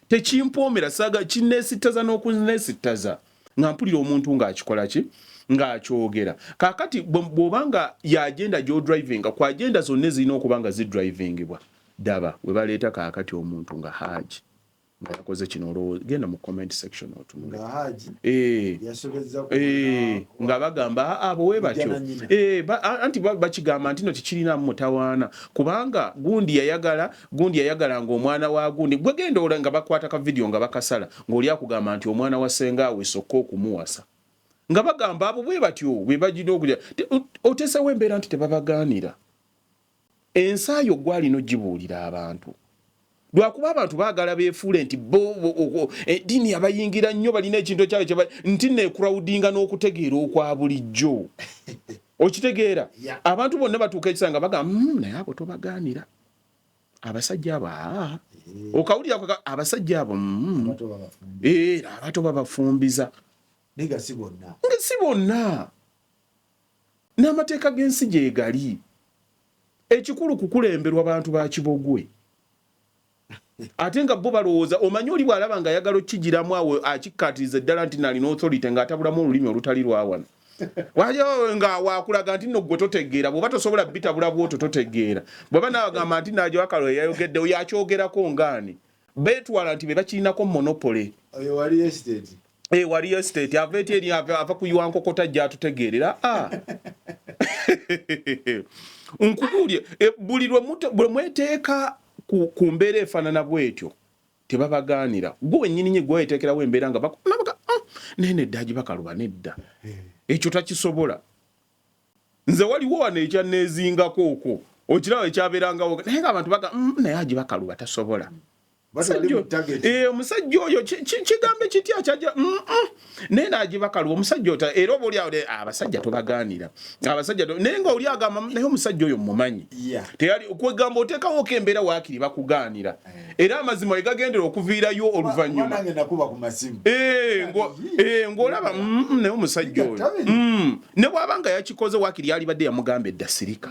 tekimpoomera, saaga kinneesittaza n'okunneesittaza nga mpulira omuntu ng'akikola ki, ng'akyogera. Kaakati bw'oba nga y'agenda gy'odrivinga ku agenda zonna ezirina okuba nga zidrivingibwa, ddaba we baleeta kaakati omuntu nga Haaji nga yakoze kino, olowooza genda mu comment section otunule. Nga Haji yasobezza nga bagamba abo we batyo. Mujjana nnyina. Anti bakigamba nti no tekirinamu mutawaana kubanga gundi yayagala, gundi yayagala ng'omwana wa gundi. Gwe genda ola nga bakwata ka video nga bakasala ng'oli akugamba nti omwana wa sengaawe sokka okumuwasa, nga bagamba abo bwe batyo bwe bagina okulya. Oteesewo embeera nti tebabagaanira. Ensaayo gwalina ogibuulira abantu, lwakuba abantu baagala beefuule nti bo eddiini yabayingira nnyo, balina ekintu ekyabwe nti neecrowdinga n'okutegeera okwa bulijjo. Okitegeera? Abantu bonna batuuka ekisa nga bagamba, naye abo tobagaanira, abasajja abo." Aa, okawulira abasajja abo, Abato babafumbi. Era abato babafumbiza. Naye nga si bonna. Nga si bonna, n'amateeka g'ensi gye gali. Ekikulu kukulemberwa bantu ba kibogwe, ate nga bo balowooza omanyi oli bw'alaba nga ayagala okukigiramu awo akikkaatiriza eddala nti nalina authority ng'atabulamu olulimi olutali lwa wano. Waliwo nga wakulaga nti nno gwe totegeera, bw'oba tosobola bitabula bw'otyo totegeera. Bw'aba naagamba nti najwakalo eyayogeddewo yakyogerako ngaani, beetwala nti be bakirinako monopoly. Oyo wali estate. Wali estate ava eti eri ava kuyiwa nkokota gyatutegeerera. Ah. Nkubuulye, buli lwe mweteeka ku mbeera efaanana bwetyo tebabagaanira. Gwe wennyini nyi gwe weteekerawo embeera nga nabaga, naye nedda, agibakaluba nedda, ekyo takisobola. Nze waliwo wano ekyanneezingako okwo okiraba ekyabeerangawo, naye nga abantu baga, naye agibakaluba tasobola." Bati bali mu target. Omusajja oyo kigambe kitya kyaja, naye nagibakaluba omusajja ota era oba oli awo abasajja tobagaanira, abasajja naye nga oli agamba, naye omusajja oyo mumanyi." Teyali kwegamba oteekawo embeera waakiri bakugaanira, era amazima we gagendera okuviirayo oluvannyuma. Nange nakuba ku masimu. Ng'olaba, naye omusajja oyo, ne bw'aba nga yakikoze waakiri yalibadde yamugamba edda sirika.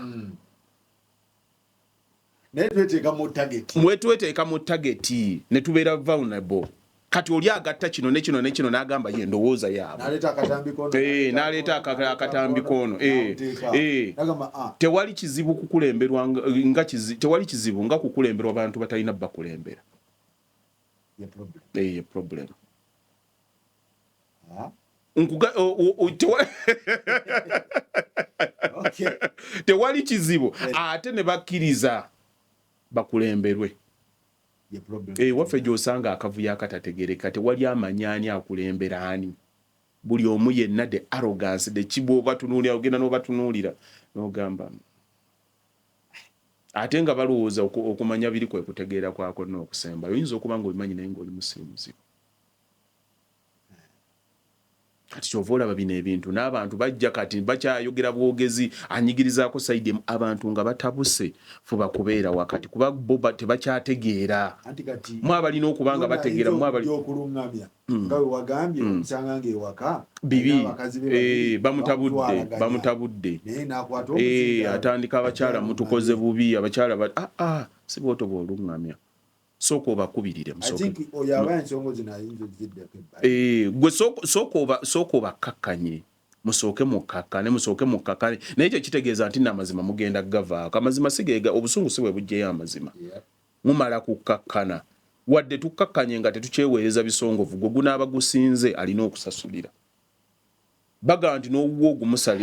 Naye tweteeka mu target. Mwetweteeka mu target ne tubeera vulnerable. Kati oli agatta kino ne kino ne kino n'agamba ye ndowooza yaabwe. N'aleeta akatambi kono. N'aleeta akatambi kono. N'amuteeka. N'agamba, ah. Tewali kizibu kukulemberwa nga tewali kizibu nga kukulemberwa bantu batalina bakulembera. Ye problem. Ye problem. Ah. Nkuga, o, o, o, tewali kizibu ate ne bakkiriza bakulemberwe. Ye problem. Waffe gy'osanga akavuyo akatategereka, tewali amanyi ani akulembera ani. Buli omu yenna the arrogance, the kibw'obatunuulira, ogenda n'obatunuulira n'ogamba, ate nga balowooza okumanya biri kwe kutegeera kwako n'okusembayo. Oyinza okuba ng'obimanyi naye ng'oli musiru muzibu. Kati kyova olaba bino ebintu n'abantu bajja kati bakyayogera bwogezi, anyigirizaako side emu, abantu nga batabuse. Fuba kubeera wakati kuba bo tebakyategeera. Anti kati Mwe abalina okuba nga bategeera, mwe abali okulungamya nga we wagambye, omusanga ng'ewaka bibi alina abakazi be babiri, bamutabudde. Bamutwalaganya. Bamutabudde. Naye n'akwata omuzindaalo. Atandika abakyala mutukoze bubi, abakyala ah, ah, si bwotyo bw'oluŋŋamya. Sooka obakubirire I musooke. think oyo aba ensonga zino ayinza oziddako ebbali. Gwe sooka obakkakkanye. Musooke mukkakkane, musooke mukkakkane, naye ekyo kitegeeza nti namazima mugenda gavaako. Amazima sigega, obusungu si bwe bujjeyo amazima. Mumala kukkakkana, wadde tukkakkanye nga tetukyeweereza bisongovu, gwe gunaaba gusinze alina okusasulira. Bagamba nti n'owuwo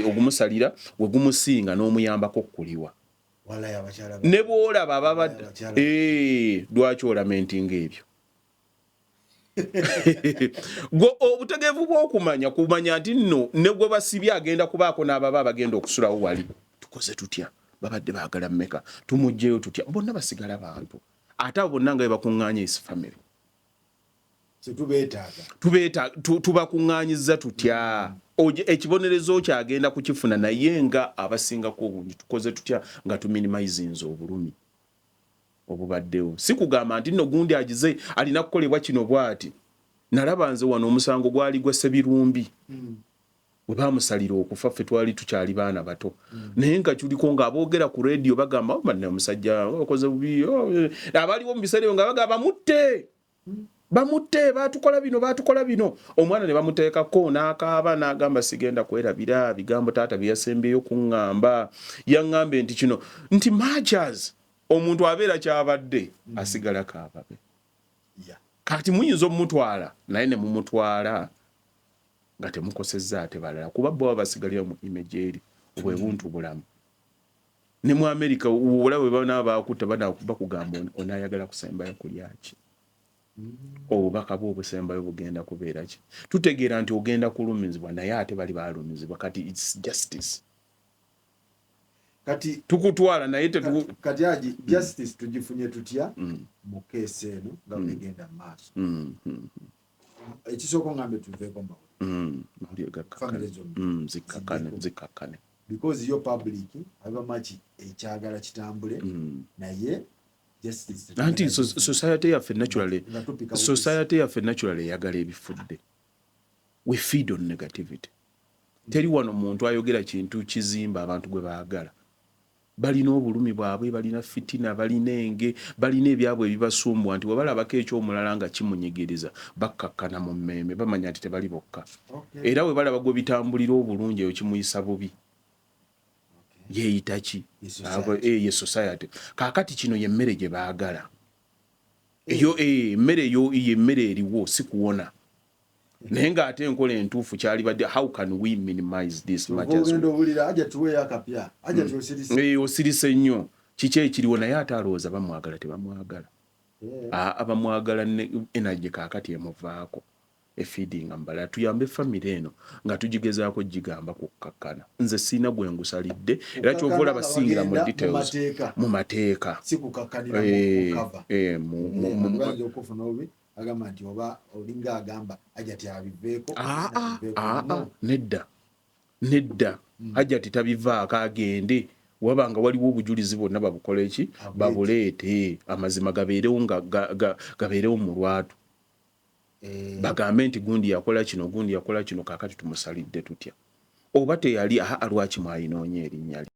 ogumusalira we gumusinga n'omuyambako okuliwa. Ne bw'olaba ababadde, lwaki olamentinga ebyo? Gwe obutegeevu bw'okumanya kumanya nti nno ne gwe basibye agenda kubaako n'ababa abagenda okusulawo wali. Tukoze tutya? Babadde baagala mmeka? Tumuggyeyo tutya? Bonna basigala bantu, ate abo bonna nga bwe bakuŋŋaanya is family. Tubakuŋŋaanyiza tutya? Ekibonerezo kyagenda kukifuna, naye nga abasingako obungi tukoze tutya nga tuminimizinze obulumi obubaddewo? Si kugamba nti nno gundi agize alina kukolebwa kino bw'ati. Nalaba nze wano omusango gwali gwa Sebirumbi, bwe bamusalira okufa ffe twali tukyali baana bato, naye nga kuliko ng'aboogera ku rediyo bagamba, oh, banne omusajja okoze bubi, oh, eh." Abaliwo mu biseera ebyo nga bagamba bamutte, bamutte, batukola bino, batukola bino. Omwana ne bamuteekako n'akaaba n'agamba, "Sigenda kwerabira bigambo taata bye yasembyeyo kuŋŋamba. Yaŋŋambe nti kino nti matches omuntu abeera kyabadde asigala kaababe." Kati muyinza omumutwala, naye ne mumutwala nga temukosezza ate balala, kuba bo baba basigalira mu image eri obwe buntu bulamu. Ne mu America olaba bwe banaaba bakutta, bakugamba, "Onaayagala kusembayo kulya ki? Obubaka bwe obusembayo bugenda kubeera ki?" Tutegeera nti ogenda kulumizibwa, naye ate bali balumizibwa. Kati it's justice. Kati tukutwala naye kati agi justice tugifunye tutya mu case eno nga bwegenda mu maaso? Ekisooka ongambe tuveeko mawulire. Mawulire gakkakkane. Family zonna Zikkakkane. ziddeko. Zikkakkane. Because yo public abamaki ekyagala kitambule, naye justice Anti society yaffe naturally nga tupika. Society yaffe naturally eyagala ebifudde. We feed on negativity. Teri wano muntu ayogera kintu kizimba. Abantu gwe baagala balina obulumi bwabwe, balina fitina, balina enge, balina ebyabwe ebibasumbwa, nti bwe balabako ekyomulala nga kimunyigiriza bakkakkana mu mmeeme, bamanya nti tebali bokka. Era bwe balaba gwe bitambulira obulungi, eyo kimuyisa bubi, yeeyita ki? Ye society. Ye society. Kaakati kino yemmere gye baagala eyo, emmere eyo yemmere eriwo, si kuwona, naye ng'ate enkola entuufu kyalibadde, how can we minimize this much as ogenda owulira aja tuweeyo akapya, aja tuosirise. Osirise nnyo, kiki ekiriwo? Naye ate alowooza bamwagala, tebamwagala. Abamwagala ne energy kaakati emuvaako efeedinga mubalala. Tuyambe famire eno nga tugigezaako gigamba kukkakkana. Nze siina gwe ngusalidde, era kyova olaba singira mu details. Mateeka. Mu mateeka. Si kukakkanira mu cover. Bayinza okufuna obubi, agamba nti oba olinga agamba Hajati abiveeko. Ah, abiveeko. ah, No. Nedda, nedda, Hajati tabivaako, agende. Waba nga waliwo obujulizi bwonna babukole ki? Abuleete. Babuleete, amazima gabeerewo, nga gabeerewo mu lwatu. Bagambe nti gundi yakola kino, gundi yakola kino, kaakati tumusalidde tutya? Oba teyali, aa, lwaki mwayinoonya erinnya lye?